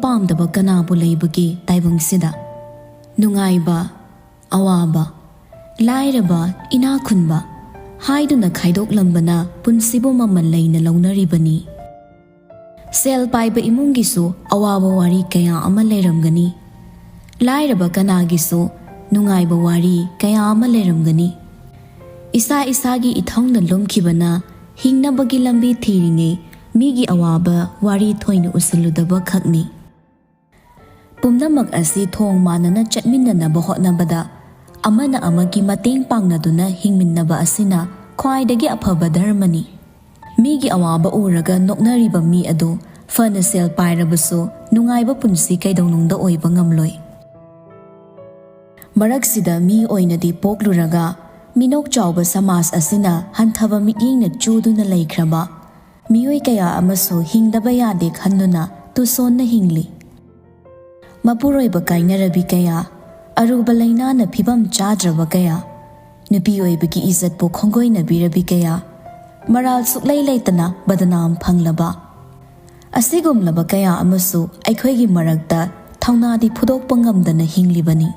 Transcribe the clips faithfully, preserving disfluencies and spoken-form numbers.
ꯄꯥꯝꯗꯕ ꯀꯅꯥꯕꯨ ꯂꯩꯕꯒꯦ ꯇꯥꯏꯕꯪꯁꯤꯗ? ꯅꯨꯡꯉꯥꯏꯕ, ꯑꯋꯥꯕ, ꯂꯥꯏꯔꯕ, ꯏꯅꯥꯛ ꯈꯨꯟꯕ ꯍꯥꯏꯗꯨꯅ ꯈꯥꯏꯗꯣꯛꯂꯝꯕꯅ ꯄꯨꯟꯁꯤꯕꯨ ꯃꯃꯜ ꯂꯩꯅ ꯂꯧꯅꯔꯤꯕꯅꯤ꯫ ꯁꯦꯜ ꯄꯥꯏꯕ ꯏꯃꯨꯡꯒꯤꯁꯨ ꯑꯋꯥꯕ ꯋꯥꯔꯤ ꯀꯌꯥ ꯑꯃ ꯂꯩꯔꯝꯒꯅꯤ꯫ ꯂꯥꯏꯔꯕ ꯀꯅꯥꯒꯤꯁꯨ ꯅꯨꯡꯉꯥꯏꯕ ꯋꯥꯔꯤ ꯀꯌꯥ ꯑꯃ ꯂꯩꯔꯝꯒꯅꯤ꯫ ꯏꯁꯥ ꯏꯁꯥꯒꯤ ꯏꯊꯧꯅ ꯂꯨꯝꯈꯤꯕꯅ ꯍꯤꯡꯅꯕꯒꯤ ꯂꯝꯕꯤ ꯊꯤꯔꯤꯉꯩ ꯃꯤꯒꯤ ꯑꯋꯥꯕ ꯋꯥꯔꯤ ꯊꯣꯏꯅ ꯎꯁꯤꯜꯂꯨꯗꯕ ꯈꯛꯅꯤ꯫ ꯄꯨꯝꯅꯃꯛ ꯑꯁꯤ ꯊꯣꯡ ꯃꯥꯟꯅꯅ ꯆꯠꯃꯤꯟꯅꯅꯕ ꯍꯣꯠꯅꯕꯗ ꯑꯃꯅ ꯑꯃꯒꯤ ꯃꯇꯦꯡ ꯄꯥꯡꯅꯗꯨꯅ ꯍꯤꯡꯃꯤꯟꯅꯕ ꯑꯁꯤꯅ ꯈ꯭ꯋꯥꯏꯗꯒꯤ ꯑꯐꯕ ꯙꯔꯃꯅꯤ꯫ ꯃꯤꯒꯤ ꯑꯋꯥꯕ ꯎꯔꯒ ꯅꯣꯛꯅꯔꯤꯕ ꯃꯤ ꯑꯗꯨ ꯐꯅ ꯁꯦꯜ ꯄꯥꯏꯔꯕꯁꯨ ꯅꯨꯡꯉꯥꯏꯕ ꯄꯨꯟꯁꯤ ꯀꯩꯗꯧꯅꯨꯡꯗ ꯑꯣꯏꯕ ꯉꯝꯂꯣꯏ꯫ ꯃꯔꯛꯁꯤꯗ ꯃꯤ ꯑꯣꯏꯅꯗꯤ ꯄꯣꯛꯂꯨꯔꯒ ꯃꯤꯅꯣꯛ ꯆꯥꯎꯕ ꯁꯃꯥꯖ ꯑꯁꯤꯅ ꯍꯟꯊꯕ ꯃꯤꯠꯌꯦꯡꯅ ꯆꯨꯗꯨꯅ ꯂꯩꯈ꯭ꯔꯕ ꯃꯤꯑꯣꯏ ꯀꯌꯥ ꯑꯃꯁꯨ ꯍꯤꯡꯗꯕ ꯌꯥꯗꯦ ꯈꯟꯗꯨꯅ ꯇꯨꯁꯣꯟꯅ ꯍꯤꯡꯂꯤ꯫ ꯃꯄꯨꯔꯣꯏꯕ ꯀꯥꯏꯅꯔꯕꯤ ꯀꯌꯥ, ꯑꯔꯨꯕ ꯂꯥꯏꯅꯥꯅ ꯐꯤꯕꯝ ꯆꯥꯗ꯭ꯔꯕ ꯀꯌꯥ, ꯅꯨꯄꯤ ꯑꯣꯏꯕꯒꯤ ꯏꯖꯠꯄꯨ ꯈꯣꯡꯒꯣꯏꯅꯕꯤꯔꯕꯤ ꯀꯌꯥ, ꯃꯔꯥꯜ ꯁꯨꯛꯂꯩ ꯂꯩꯇꯅ ꯕꯗꯅꯥꯝ ꯐꯪꯂꯕ, ꯑꯁꯤꯒꯨꯝꯂꯕ ꯀꯌꯥ ꯑꯃꯁꯨ ꯑꯩꯈꯣꯏꯒꯤ ꯃꯔꯛꯇ ꯊꯧꯅꯥꯗꯤ ꯐꯨꯗꯣꯛꯄ ꯉꯝꯗꯅ ꯍꯤꯡꯂꯤꯕꯅꯤ꯫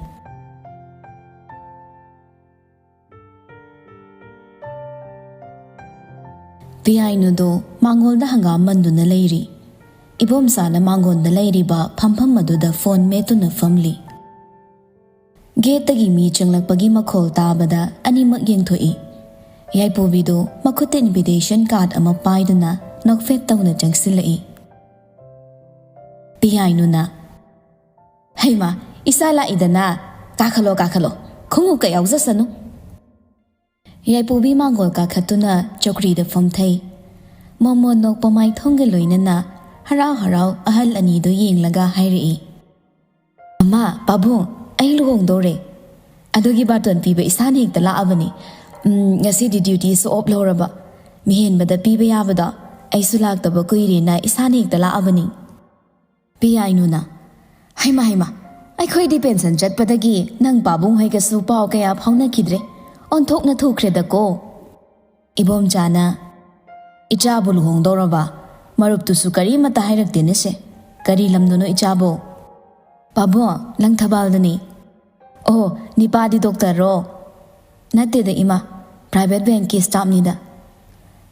ꯄꯤꯌꯥꯏꯅꯨꯗꯣ ꯃꯥꯡꯒꯣꯜꯗ ꯍꯪꯒꯥꯝ ꯃꯟꯗꯨꯅ ꯂꯩꯔꯤ꯫ ꯏꯕꯣꯝꯆꯥꯅ ꯃꯥꯡꯒꯣꯜꯗ ꯂꯩꯔꯤꯕ ꯐꯝꯐꯝ ꯑꯗꯨꯗ ꯐꯣꯟ ꯃꯦꯠꯇꯨꯅ ꯐꯝꯂꯤ꯫ ꯒꯦꯠꯇꯒꯤ ꯃꯤ ꯆꯪꯂꯛꯄꯒꯤ ꯃꯈꯣꯜ ꯇꯥꯕꯗ ꯑꯅꯤꯃꯛ ꯌꯦꯡꯊꯣꯛꯏ꯫ ꯌꯥꯏꯄꯨꯕꯤꯗꯨ ꯃꯈꯨꯠꯇ ꯏꯟꯚꯤꯇꯦꯁꯟ ꯀꯥꯔꯗ ꯑꯃ ꯄꯥꯏꯗꯨꯅ ꯅꯣꯛꯐꯦꯠ ꯇꯧꯅ ꯆꯪꯁꯤꯜꯂꯛꯏ꯫ ꯄꯤꯌꯥꯏꯅꯨꯅ, "ꯍꯩꯃꯥ, ꯏꯆꯥ ꯂꯥꯛꯏꯗꯅ, ꯀꯥꯈꯠꯂꯣ, ꯀꯥꯈꯠꯂꯣ, ꯈꯣꯡꯎꯞꯀ ꯌꯥꯎꯖꯁꯅꯨ"꯫ ꯌꯥꯏꯄꯨꯕꯤ ꯃꯥꯡꯒꯣꯜ ꯀꯥꯈꯠꯇꯨꯅ ꯆꯧꯀ꯭ꯔꯤꯗ ꯐꯝꯊꯩ꯫ ꯃꯣꯃꯣꯟ ꯅꯣꯛꯄ ꯃꯥꯏꯊꯣꯡꯒ ꯂꯣꯏꯅꯅ ꯍꯔꯥꯎ ꯍꯔꯥꯎ ꯑꯍꯜ ꯑꯅꯤꯗꯨ ꯌꯦꯡꯂꯒ ꯍꯥꯏꯔꯛꯏ, "ꯃꯃꯥ, ꯄꯥꯕꯨꯡ, ꯑꯩ ꯂꯨꯍꯣꯡꯗꯧꯔꯦ꯫ ꯑꯗꯨꯒꯤ ꯕꯥꯇꯣꯟ ꯄꯤꯕ ꯏꯁꯥꯅ ꯍꯦꯛꯇ ꯂꯥꯛꯑꯕꯅꯤ꯫ ꯎꯝ, ꯉꯁꯤꯗꯤ ꯗ꯭ꯌꯨꯇꯤꯁꯨ ꯑꯣꯞ ꯂꯧꯔꯕ꯫ ꯃꯤꯍꯦꯟꯕꯗ ꯄꯤꯕ ꯌꯥꯕꯗꯣ ꯑꯩꯁꯨ ꯂꯥꯛꯇꯕ ꯀꯨꯏꯔꯦꯅ ꯏꯁꯥꯅ ꯍꯦꯛꯇ ꯂꯥꯛꯑꯕꯅꯤ"꯫ ꯄꯤꯌꯥꯏꯅꯨꯅ, "ꯍꯩꯃꯥ, ꯍꯩꯃꯥ, ꯑꯩꯈꯣꯏꯗꯤ ꯄꯦꯟꯁꯟ ꯆꯠꯄꯗꯒꯤ ꯅꯪ ꯄꯥꯕꯨꯡ ꯍꯣꯏꯒꯁꯨ ꯄꯥꯎ ꯀꯌꯥ ꯐꯥꯎꯅꯈꯤꯗ꯭ꯔꯦ꯫ ꯑꯣꯟꯊꯣꯛꯅ ꯊꯨꯈ꯭ꯔꯦꯗꯀꯣ"꯫ ꯏꯕꯣꯝꯆꯥꯅ, "ꯏꯆꯥꯕꯨ ꯂꯨꯍꯣꯡꯗꯧꯔꯕ? ꯃꯔꯨꯞꯇꯨꯁꯨ ꯀꯔꯤꯃꯠꯇ ꯍꯥꯏꯔꯛꯇꯦꯅꯦꯁꯦ"꯫ ꯀꯔꯤ ꯂꯝꯗꯅꯣ ꯏꯆꯥꯕꯣ? ꯄꯥꯕꯨꯡ, ꯂꯪꯊꯕꯥꯜꯗꯅꯤ꯫ ꯑꯣ, ꯅꯤꯄꯥꯗꯤ ꯗꯣꯛꯇꯔꯔꯣ? ꯅꯠꯇꯦꯗ ꯏꯃꯥ, ꯄ꯭ꯔꯥꯏꯚꯦꯠ ꯕꯦꯡꯀꯤ ꯁ꯭ꯇꯥꯐꯅꯤꯗ꯫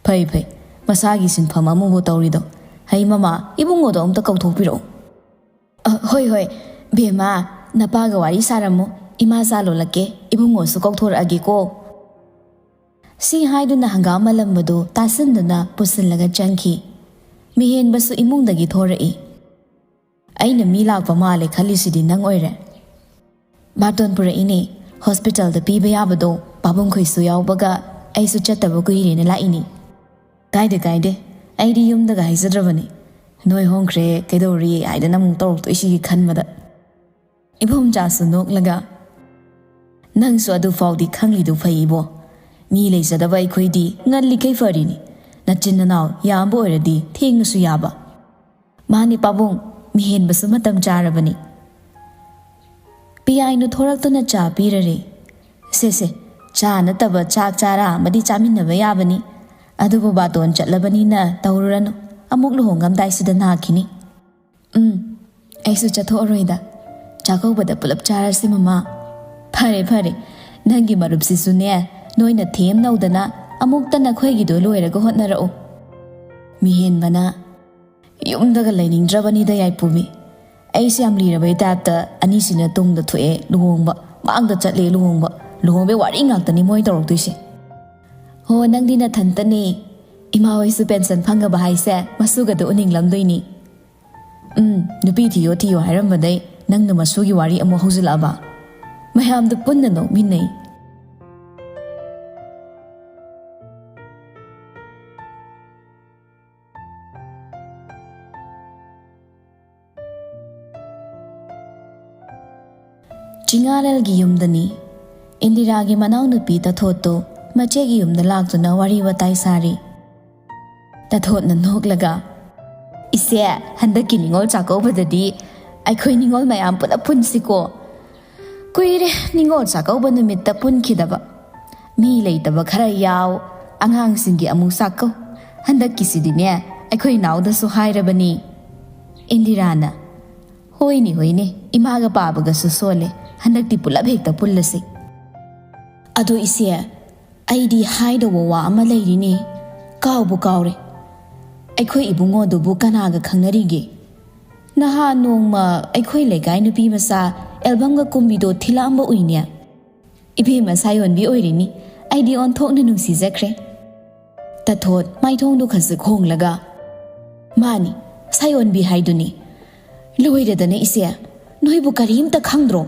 ꯐꯩ ꯐꯩ, ꯃꯁꯥꯒꯤ ꯁꯤꯟꯐꯝ ꯑꯃꯕꯨ ꯇꯧꯔꯤꯗꯣ꯫ ꯍꯩ ꯃꯃꯥ, ꯏꯕꯨꯡꯉꯣꯗꯣ ꯑꯝꯇ ꯀꯧꯊꯣꯛꯄꯤꯔꯛꯎ꯫ ꯑ, ꯍꯣꯏ ꯍꯣꯏ, ꯕꯦꯝꯃ, ꯅꯄꯥꯒ ꯋꯥꯔꯤ ꯁꯥꯔꯝꯃꯨ, ꯏꯃꯥ ꯆꯥ ꯂꯣꯜꯂꯛꯀꯦ, ꯏꯕꯨꯡꯉꯣꯁꯨ ꯀꯧꯊꯣꯔꯛꯑꯒꯦꯀꯣ꯫ ꯁꯤ ꯍꯥꯏꯗꯨꯅ ꯍꯪꯒꯥꯝ ꯃꯜꯂꯝꯕꯗꯨ ꯇꯥꯁꯤꯟꯗꯨꯅ ꯄꯨꯁꯤꯜꯂꯒ ꯆꯪꯈꯤ꯫ ꯃꯤꯍꯦꯟꯕꯁꯨ ꯏꯃꯨꯡꯗꯒꯤ ꯊꯣꯔꯛꯏ꯫ ꯑꯩꯅ ꯃꯤ ꯂꯥꯛꯄ ꯃꯥꯜꯂꯦ ꯈꯜꯂꯤꯁꯤꯗꯤ ꯅꯪ ꯑꯣꯏꯔꯦ꯫ ꯕꯥꯇꯣꯟ ꯄꯨꯔꯛꯏꯅꯦ꯫ ꯍꯣꯁꯄꯤꯇꯥꯜꯗ ꯄꯤꯕ ꯌꯥꯕꯗꯣ ꯄꯥꯕꯨꯡꯈꯣꯏꯁꯨ ꯌꯥꯎꯕꯒ ꯑꯩꯁꯨ ꯆꯠꯇꯕ ꯀꯨꯏꯔꯦꯅ ꯂꯥꯛꯏꯅꯤ꯫ ꯀꯥꯏꯗꯦ ꯀꯥꯏꯗꯦ, ꯑꯩꯗꯤ ꯌꯨꯝꯗꯒ ꯍꯥꯏꯖꯗ꯭ꯔꯕꯅꯤ꯫ ꯅꯣꯏ ꯍꯣꯡꯈ꯭ꯔꯦ ꯀꯩꯗꯧꯔꯤ ꯍꯥꯏꯗꯅ ꯑꯃꯨꯛ ꯇꯧꯔꯛꯇꯣꯏꯁꯤꯒꯤ ꯈꯟꯕꯗ꯫ ꯏꯕꯣꯝꯆꯥꯁꯨ ꯅꯣꯛꯂꯒ, "ꯅꯪꯁꯨ ꯑꯗꯨ ꯐꯥꯎꯗꯤ ꯈꯪꯂꯤꯗꯨ ꯐꯩ ꯏꯕꯣ꯫ ꯃꯤ ꯂꯩꯖꯗꯕ ꯑꯩꯈꯣꯏꯗꯤ ꯉꯜꯂꯤꯈꯩ ꯐꯔꯤꯅꯤ꯫ ꯅꯆꯤꯟ ꯅꯅꯥꯎ ꯌꯥꯝꯕ ꯑꯣꯏꯔꯗꯤ ꯊꯦꯡꯅꯁꯨ ꯌꯥꯕ꯫" "ꯃꯥꯅꯤ ꯄꯥꯕꯨꯡ, ꯃꯤꯍꯦꯟꯕꯁꯨ ꯃꯇꯝ ꯆꯥꯔꯕꯅꯤ꯫" ꯄꯤꯌꯥꯏꯅꯨ ꯊꯣꯔꯛꯇꯨꯅ ꯆꯥ ꯄꯤꯔꯔꯦ꯫ "ꯁꯦ ꯁꯦ, ꯆꯥ ꯅꯠꯇꯕ ꯆꯥꯛ ꯆꯥꯔꯥ ꯑꯃꯗꯤ ꯆꯥꯃꯤꯟꯅꯕ ꯌꯥꯕꯅꯤ꯫ ꯑꯗꯨꯕꯨ ꯕꯥꯇꯣꯟ ꯆꯠꯂꯕꯅꯤꯅ ꯇꯧꯔꯨꯔꯅꯨ, ꯑꯃꯨꯛ ꯂꯨꯍꯣꯡꯉꯝꯗꯥꯏꯁꯤꯗ ꯅꯥꯈꯤꯅꯤ꯫" "ꯎꯝ, ꯑꯩꯁꯨ ꯆꯠꯊꯣꯛꯑꯔꯣꯏꯗ꯫ ꯆꯥꯛꯀꯧꯕꯗ ꯄꯨꯂꯞ ꯆꯥꯔꯁꯤ ꯃꯃꯥ꯫" "ꯐꯔꯦ ꯐꯔꯦ, ꯅꯪꯒꯤ ꯃꯔꯨꯞꯁꯤꯁꯨꯅꯦ, ꯅꯣꯏꯅ ꯊꯦꯝ ꯅꯧꯗꯅ ꯑꯃꯨꯛꯇ ꯅꯈꯣꯏꯒꯤꯗꯣ ꯂꯣꯏꯔꯒ ꯍꯣꯠꯅꯔꯛꯎ꯫" ꯃꯤꯍꯦꯟꯕꯅ, "ꯌꯨꯝꯗꯒ ꯂꯩꯅꯤꯡꯗ꯭ꯔꯕꯅꯤꯗ ꯌꯥꯏꯄꯨꯕꯤ꯫ ꯑꯩꯁꯦ ꯌꯥꯝ ꯂꯤꯔꯕꯩ ꯇꯥꯏꯞꯇ ꯑꯅꯤꯁꯤꯅ ꯇꯨꯡꯗ ꯊꯣꯛꯑꯦ ꯂꯨꯍꯣꯡꯕ, ꯃꯥꯡꯗ ꯆꯠꯂꯦ ꯂꯨꯍꯣꯡꯕ, ꯂꯨꯍꯣꯡꯕꯩ ꯋꯥꯔꯤ ꯉꯥꯛꯇꯅꯤ ꯃꯣꯏ ꯇꯧꯔꯛꯇꯣꯏꯁꯦ꯫" "ꯍꯣ, ꯅꯪꯗꯤ ꯅꯊꯟꯇꯅꯦ꯫ ꯏꯃꯥ ꯍꯣꯏꯁꯨ ꯄꯦꯟꯁꯟ ꯐꯪꯉꯕ ꯍꯥꯏꯁꯦ ꯃꯁꯨꯒꯗꯣ ꯎꯅꯤꯡꯂꯝꯗꯣꯏꯅꯤ꯫" "ꯎꯝ, ꯅꯨꯄꯤ ꯊꯤꯌꯣ ꯊꯤꯌꯣ ꯍꯥꯏꯔꯝꯕꯗꯩ ꯅꯪꯅ ꯃꯁꯨꯒꯤ ꯋꯥꯔꯤ ꯑꯃꯨꯛ ꯍꯧꯖꯤꯜꯂꯛꯑꯕ? ꯃꯌꯥꯝꯗꯣ ꯄꯨꯟꯅ ꯅꯣꯛꯃꯤꯟꯅꯩ꯫" ꯆꯤꯉꯥꯔꯦꯜꯒꯤ ꯌꯨꯝꯗꯅꯤ꯫ ꯏꯟꯗꯤꯔꯥꯒꯤ ꯃꯅꯥꯎꯅꯨꯄꯤ ꯇꯊꯣꯠꯇꯨ ꯃꯆꯦꯒꯤ ꯌꯨꯝꯗ ꯂꯥꯛꯇꯨꯅ ꯋꯥꯔꯤ ꯋꯥꯇꯥꯏ ꯁꯥꯔꯤ꯫ ꯇꯊꯣꯠꯅ ꯅꯣꯛꯂꯒ, "ꯏꯆꯦ, ꯍꯟꯗꯛꯀꯤ ꯅꯤꯉꯣꯜ ꯆꯥꯛꯀꯧꯕꯗꯗꯤ ꯑꯩꯈꯣꯏ ꯅꯤꯉꯣꯜ ꯃꯌꯥꯝ ꯄꯨꯂꯞ ꯄꯨꯟꯁꯤꯀꯣ꯫ ꯀꯨꯏꯔꯦ ꯅꯤꯉꯣꯜ ꯆꯥꯛꯀꯧꯕ ꯅꯨꯃꯤꯠꯇ ꯄꯨꯟꯈꯤꯗꯕ꯫ ꯃꯤ ꯂꯩꯇꯕ ꯈꯔ ꯌꯥꯎ, ꯑꯉꯥꯡꯁꯤꯡꯒꯤ ꯑꯃꯨꯛ ꯆꯥꯛꯀꯧ꯫ ꯍꯟꯗꯛꯀꯤꯁꯤꯗꯤꯅꯦ ꯑꯩꯈꯣꯏ ꯏꯅꯥꯎꯗꯁꯨ ꯍꯥꯏꯔꯕꯅꯤ꯫" ꯏꯟꯗꯤꯔꯥꯅ, "ꯍꯣꯏꯅꯦ, ꯍꯣꯏꯅꯦ, ꯏꯃꯥꯒ ꯄꯥꯕꯒꯁꯨ ꯁꯣꯜꯂꯦ, ꯍꯟꯗꯛꯇꯤ ꯄꯨꯂꯞ ꯍꯦꯛꯇ ꯄꯨꯜꯂꯁꯤ꯫ ꯑꯗꯣ ꯏꯆꯦ, ꯑꯩꯗꯤ ꯍꯥꯏꯗꯧꯕ ꯋꯥ ꯑꯃ ꯂꯩꯔꯤꯅꯦ, ꯀꯥꯎꯕꯨ ꯀꯥꯎꯔꯦ꯫ ꯑꯩꯈꯣꯏ ꯏꯕꯨꯡꯉꯣꯗꯨꯕꯨ ꯀꯅꯥꯒ ꯈꯪꯅꯔꯤꯒꯦ? ꯅꯍꯥꯟ ꯅꯣꯡꯃ ꯑꯩꯈꯣꯏ ꯂꯩꯀꯥꯏ ꯅꯨꯄꯤ ꯃꯆꯥ ꯑꯦꯜꯕꯝꯒ ꯀꯨꯝꯕꯤꯗꯣ ꯊꯤꯜꯂꯛꯑꯝꯕ ꯎꯏꯅꯦ꯫ ꯏꯕꯦꯝꯃ ꯁꯥꯌꯣꯟꯕꯤ ꯑꯣꯏꯔꯤꯅꯤ, ꯑꯩꯗꯤ ꯑꯣꯟꯊꯣꯛꯅ ꯅꯨꯡꯁꯤꯖꯈ꯭ꯔꯦ꯫" ꯇꯊꯣꯠ ꯃꯥꯏꯊꯣꯡꯗꯨ ꯈꯖꯤꯛ ꯍꯣꯡꯂꯒ, "ꯃꯥꯅꯤ, ꯁꯥꯌꯣꯟꯕꯤ ꯍꯥꯏꯗꯨꯅꯤ꯫ ꯂꯣꯏꯔꯦꯗꯅ ꯏꯆꯦ, ꯅꯣꯏꯕꯨ ꯀꯔꯤꯝꯇ ꯈꯪꯗ꯭ꯔꯣ?"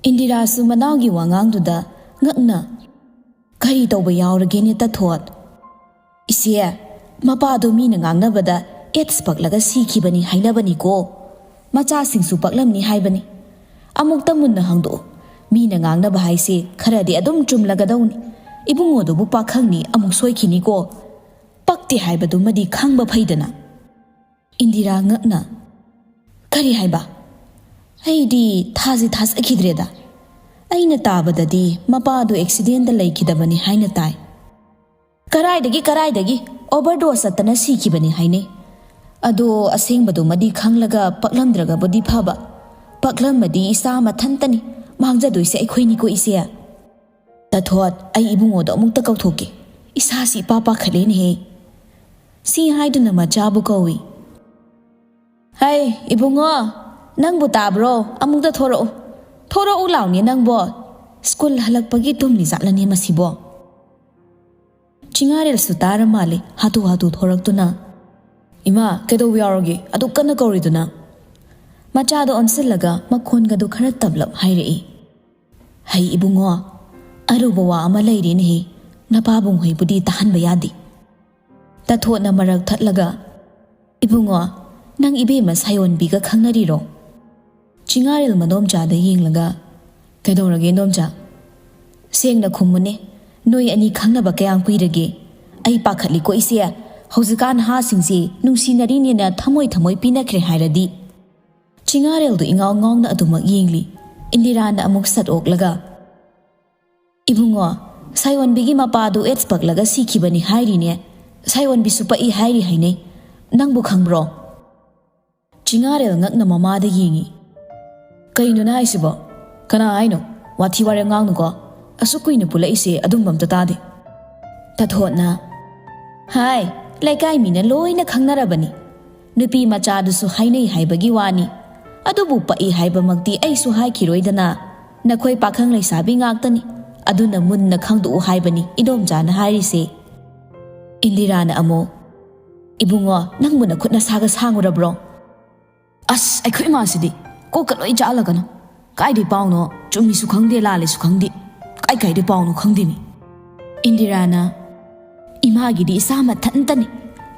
ꯏꯟꯗꯤꯔꯥꯁꯨ ꯃꯅꯥꯎꯒꯤ ꯋꯥꯉꯥꯡꯗꯨꯗ ꯉꯛꯅ, "ꯀꯔꯤ ꯇꯧꯕ ꯌꯥꯎꯔꯒꯦꯅꯦ ꯇꯊꯣꯠ?" "ꯏꯆꯦ, ꯃꯄꯥꯗꯣ ꯃꯤꯅ ꯉꯥꯡꯅꯕꯗ ꯑꯦꯗꯁ ꯄꯛꯂꯒ ꯁꯤꯈꯤꯕꯅꯤ ꯍꯥꯏꯅꯕꯅꯤꯀꯣ꯫ ꯃꯆꯥꯁꯤꯡꯁꯨ ꯄꯛꯂꯝꯅꯤ ꯍꯥꯏꯕꯅꯤ꯫ ꯑꯃꯨꯛꯇ ꯃꯨꯟꯅ ꯍꯪꯗꯣꯛꯎ꯫ ꯃꯤꯅ ꯉꯥꯡꯅꯕ ꯍꯥꯏꯁꯦ ꯈꯔꯗꯤ ꯑꯗꯨꯝ ꯆꯨꯝꯂꯒꯗꯧꯅꯤ꯫ ꯏꯕꯨꯡꯉꯣꯗꯨꯕꯨ ꯄꯥꯈꯪꯅꯤ, ꯑꯃꯨꯛ ꯁꯣꯏꯈꯤꯅꯤꯀꯣ꯫ ꯄꯛꯇꯦ ꯍꯥꯏꯕꯗꯨꯃꯗꯤ ꯈꯪꯕ ꯐꯩꯗꯅ꯫" ꯏꯟꯗꯤꯔꯥ ꯉꯛꯅ, "ꯀꯔꯤ ꯍꯥꯏꯕ? ꯑꯩꯗꯤ ꯊꯥꯁꯤ ꯊꯥꯖꯈꯤꯗ꯭ꯔꯦꯗ꯫ ꯑꯩꯅ ꯇꯥꯕꯗꯗꯤ ꯃꯄꯥꯗꯨ ꯑꯦꯛꯁꯤꯗꯦꯟꯗ ꯂꯩꯈꯤꯗꯕꯅꯤ ꯍꯥꯏꯅ ꯇꯥꯏ꯫" "ꯀꯔꯥꯏꯗꯒꯤ, ꯀꯔꯥꯏꯗꯒꯤ? ꯑꯣꯚꯔꯗꯣꯁ ꯆꯠꯇꯅ ꯁꯤꯈꯤꯕꯅꯤ ꯍꯥꯏꯅꯩ꯫ ꯑꯗꯣ ꯑꯁꯦꯡꯕꯗꯨꯃꯗꯤ ꯈꯪꯂꯒ ꯄꯛꯂꯝꯗ꯭ꯔꯒꯕꯨꯗꯤ ꯐꯕ꯫ ꯄꯛꯂꯝꯃꯗꯤ ꯏꯆꯥ ꯃꯊꯟꯇꯅꯤ ꯃꯥꯡꯖꯗꯣꯏꯁꯦ, ꯑꯩꯈꯣꯏꯅꯤꯀꯣ ꯏꯆꯦ꯫" "ꯇꯊꯣꯠ, ꯑꯩ ꯏꯕꯨꯡꯉꯣꯗꯣ ꯑꯃꯨꯛꯇ ꯀꯧꯊꯣꯛꯀꯦ꯫ ꯏꯁꯥꯁꯤ ꯏꯄꯥ ꯄꯥꯈꯠꯂꯦꯅꯦꯍꯦ꯫" ꯁꯤ ꯍꯥꯏꯗꯨꯅ ꯃꯆꯥꯕꯨ ꯀꯧꯏ꯫ "ꯍꯩ, ꯏꯕꯨꯡꯉꯣ, ꯅꯪꯕꯨ ꯇꯥꯕ꯭ꯔꯣ? ꯑꯃꯨꯛꯇ ꯊꯣꯔꯛꯎ꯫ ꯊꯣꯔꯛꯎ ꯂꯥꯎꯅꯦ ꯅꯪꯕꯣ꯫ ꯁ꯭ꯀꯨꯜ ꯍꯜꯂꯛꯄꯒꯤ ꯇꯨꯝꯂꯤ ꯖꯥꯠꯂꯅꯦ ꯃꯁꯤꯕꯣ?" ꯆꯤꯉꯥꯔꯦꯜꯁꯨ ꯇꯥꯔ ꯃꯥꯜꯂꯦ, ꯍꯥꯊꯨ ꯍꯥꯊꯨ ꯊꯣꯔꯛꯇꯨꯅ, "ꯏꯃꯥ, ꯀꯩꯗꯧꯕ ꯌꯥꯎꯔꯒꯦ? ꯑꯗꯨꯛ ꯀꯟꯅ ꯀꯧꯔꯤꯗꯨꯅ?" ꯃꯆꯥꯗꯣ ꯑꯣꯟꯁꯤꯜꯂꯒ ꯃꯈꯣꯟꯒꯗꯨ ꯈꯔ ꯇꯞꯂꯞ ꯍꯥꯏꯔꯛꯏ꯫ "ꯍꯩ ꯏꯕꯨꯡꯉꯣ, ꯑꯔꯨꯕ ꯋꯥ ꯑꯃ ꯂꯩꯔꯦꯅꯦꯍꯦ, ꯅꯄꯥꯕꯨꯡ ꯍꯣꯏꯕꯨꯗꯤ ꯇꯥꯍꯟꯕ ꯌꯥꯗꯦ꯫" ꯇꯥꯊꯣꯠꯅ ꯃꯔꯛ ꯊꯠꯂꯒ, "ꯏꯕꯨꯡꯉꯣ, ꯅꯪ ꯏꯕꯦꯝꯃ ꯁꯥꯌꯣꯟꯕꯤꯒ ꯈꯪꯅꯔꯤꯔꯣ?" ꯆꯤꯉꯥꯔꯦꯜ ꯃꯗꯣꯝꯆꯥꯗ ꯌꯦꯡꯂꯒ, "ꯀꯩꯗꯧꯔꯒꯦ ꯏꯟꯗꯣꯝꯆꯥ? ꯁꯦꯡꯅ ꯈꯨꯝꯃꯨꯅꯦ, ꯅꯣꯏ ꯑꯅꯤ ꯈꯪꯅꯕ ꯀꯌꯥꯝ ꯀꯨꯏꯔꯒꯦ? ꯑꯩ ꯄꯥꯈꯠꯂꯤꯀꯣ ꯏꯆꯦ, ꯍꯧꯖꯤꯛꯀꯥꯟ ꯅꯍꯥꯁꯤꯡꯁꯦ ꯅꯨꯡꯁꯤꯅꯔꯤꯅꯦꯅ ꯊꯃꯣꯏ ꯊꯃꯣꯏ ꯄꯤꯅꯈ꯭ꯔꯦ ꯍꯥꯏꯔꯗꯤ꯫" ꯆꯤꯉꯥꯔꯦꯜꯗꯨ ꯏꯉꯥꯎ ꯉꯥꯎꯅ ꯑꯗꯨꯃꯛ ꯌꯦꯡꯂꯤ꯫ ꯏꯟꯗꯤꯔꯥꯅ ꯑꯃꯨꯛ ꯁꯠ ꯑꯣꯛꯂꯒ, "ꯏꯕꯨꯡꯉꯣ, ꯁꯥꯌꯣꯟꯕꯤꯒꯤ ꯃꯄꯥꯗꯨ ꯑꯦꯗꯁ ꯄꯛꯂꯒ ꯁꯤꯈꯤꯕꯅꯤ ꯍꯥꯏꯔꯤꯅꯦ꯫ ꯁꯥꯌꯣꯟꯕꯤꯁꯨ ꯄꯛꯏ ꯍꯥꯏꯔꯤ ꯍꯥꯏꯅꯩ꯫ ꯅꯪꯕꯨ ꯈꯪꯕ꯭ꯔꯣ?" ꯆꯤꯉꯥꯔꯦꯜ ꯉꯛꯅ ꯃꯃꯥꯗ ꯌꯦꯡꯉꯤ꯫ "ꯀꯩꯅꯣ ꯅꯪ ꯍꯥꯏꯁꯤꯕꯣ? ꯀꯅꯥ ꯍꯥꯏꯅꯣ? ꯋꯥꯊꯤ ꯋꯥꯔꯦꯝ ꯉꯥꯡꯅꯨꯀꯣ꯫ ꯑꯁꯨꯛ ꯀꯨꯏꯅ ꯄꯨꯜꯂꯛꯏꯁꯦ ꯑꯗꯨꯝꯕ ꯑꯝꯇ ꯇꯥꯗꯦ꯫" ꯇꯥꯊꯣꯠꯅ, "ꯍꯥꯏ, ꯂꯩꯀꯥꯏ ꯃꯤꯅ ꯂꯣꯏꯅ ꯈꯪꯅꯔꯕꯅꯤ꯫ ꯅꯨꯄꯤ ꯃꯆꯥꯗꯨꯁꯨ ꯍꯥꯏꯅꯩ ꯍꯥꯏꯕꯒꯤ ꯋꯥꯅꯤ꯫ ꯑꯗꯨꯕꯨ ꯄꯛꯏ ꯍꯥꯏꯕꯃꯛꯇꯤ ꯑꯩꯁꯨ ꯍꯥꯏꯈꯤꯔꯣꯏꯗꯅ꯫ ꯅꯈꯣꯏ ꯄꯥꯈꯪ ꯂꯩꯁꯥꯕꯤ ꯉꯥꯛꯇꯅꯤ꯫ ꯑꯗꯨꯅ ꯃꯨꯟꯅ ꯈꯪꯗꯣꯛꯎ ꯍꯥꯏꯕꯅꯤ ꯏꯗꯣꯝꯆꯥꯅ ꯍꯥꯏꯔꯤꯁꯦ꯫" ꯏꯟꯗꯤꯔꯥꯅ ꯑꯃꯨꯛ, "ꯏꯕꯨꯡꯉꯣ, ꯅꯪꯕꯨ ꯅꯈꯨꯠ ꯅꯁꯥꯒ ꯁꯥꯡꯉꯨꯔꯕ꯭ꯔꯣ?" ꯑꯁ, ꯑꯩꯈꯣꯏ ꯏꯃꯥꯁꯤꯗꯤ ꯀꯣꯛꯀ ꯂꯣꯏ ꯆꯥꯛꯍꯜꯂꯒꯅꯨ꯫ ꯀꯥꯏꯗꯩ ꯄꯥꯎꯅꯣ? ꯆꯨꯝꯃꯤꯁꯨ ꯈꯪꯗꯦ, ꯂꯥꯜꯂꯤꯁꯨ ꯈꯪꯗꯦ꯫ ꯀꯥꯏ ꯀꯥꯏꯗꯩ ꯄꯥꯎꯅꯣ ꯈꯪꯗꯦꯅꯤ꯫ ꯏꯟꯗꯤꯔꯥꯅ, "ꯏꯃꯥꯒꯤꯗꯤ ꯏꯆꯥ ꯃꯊꯟꯇꯅꯤ꯫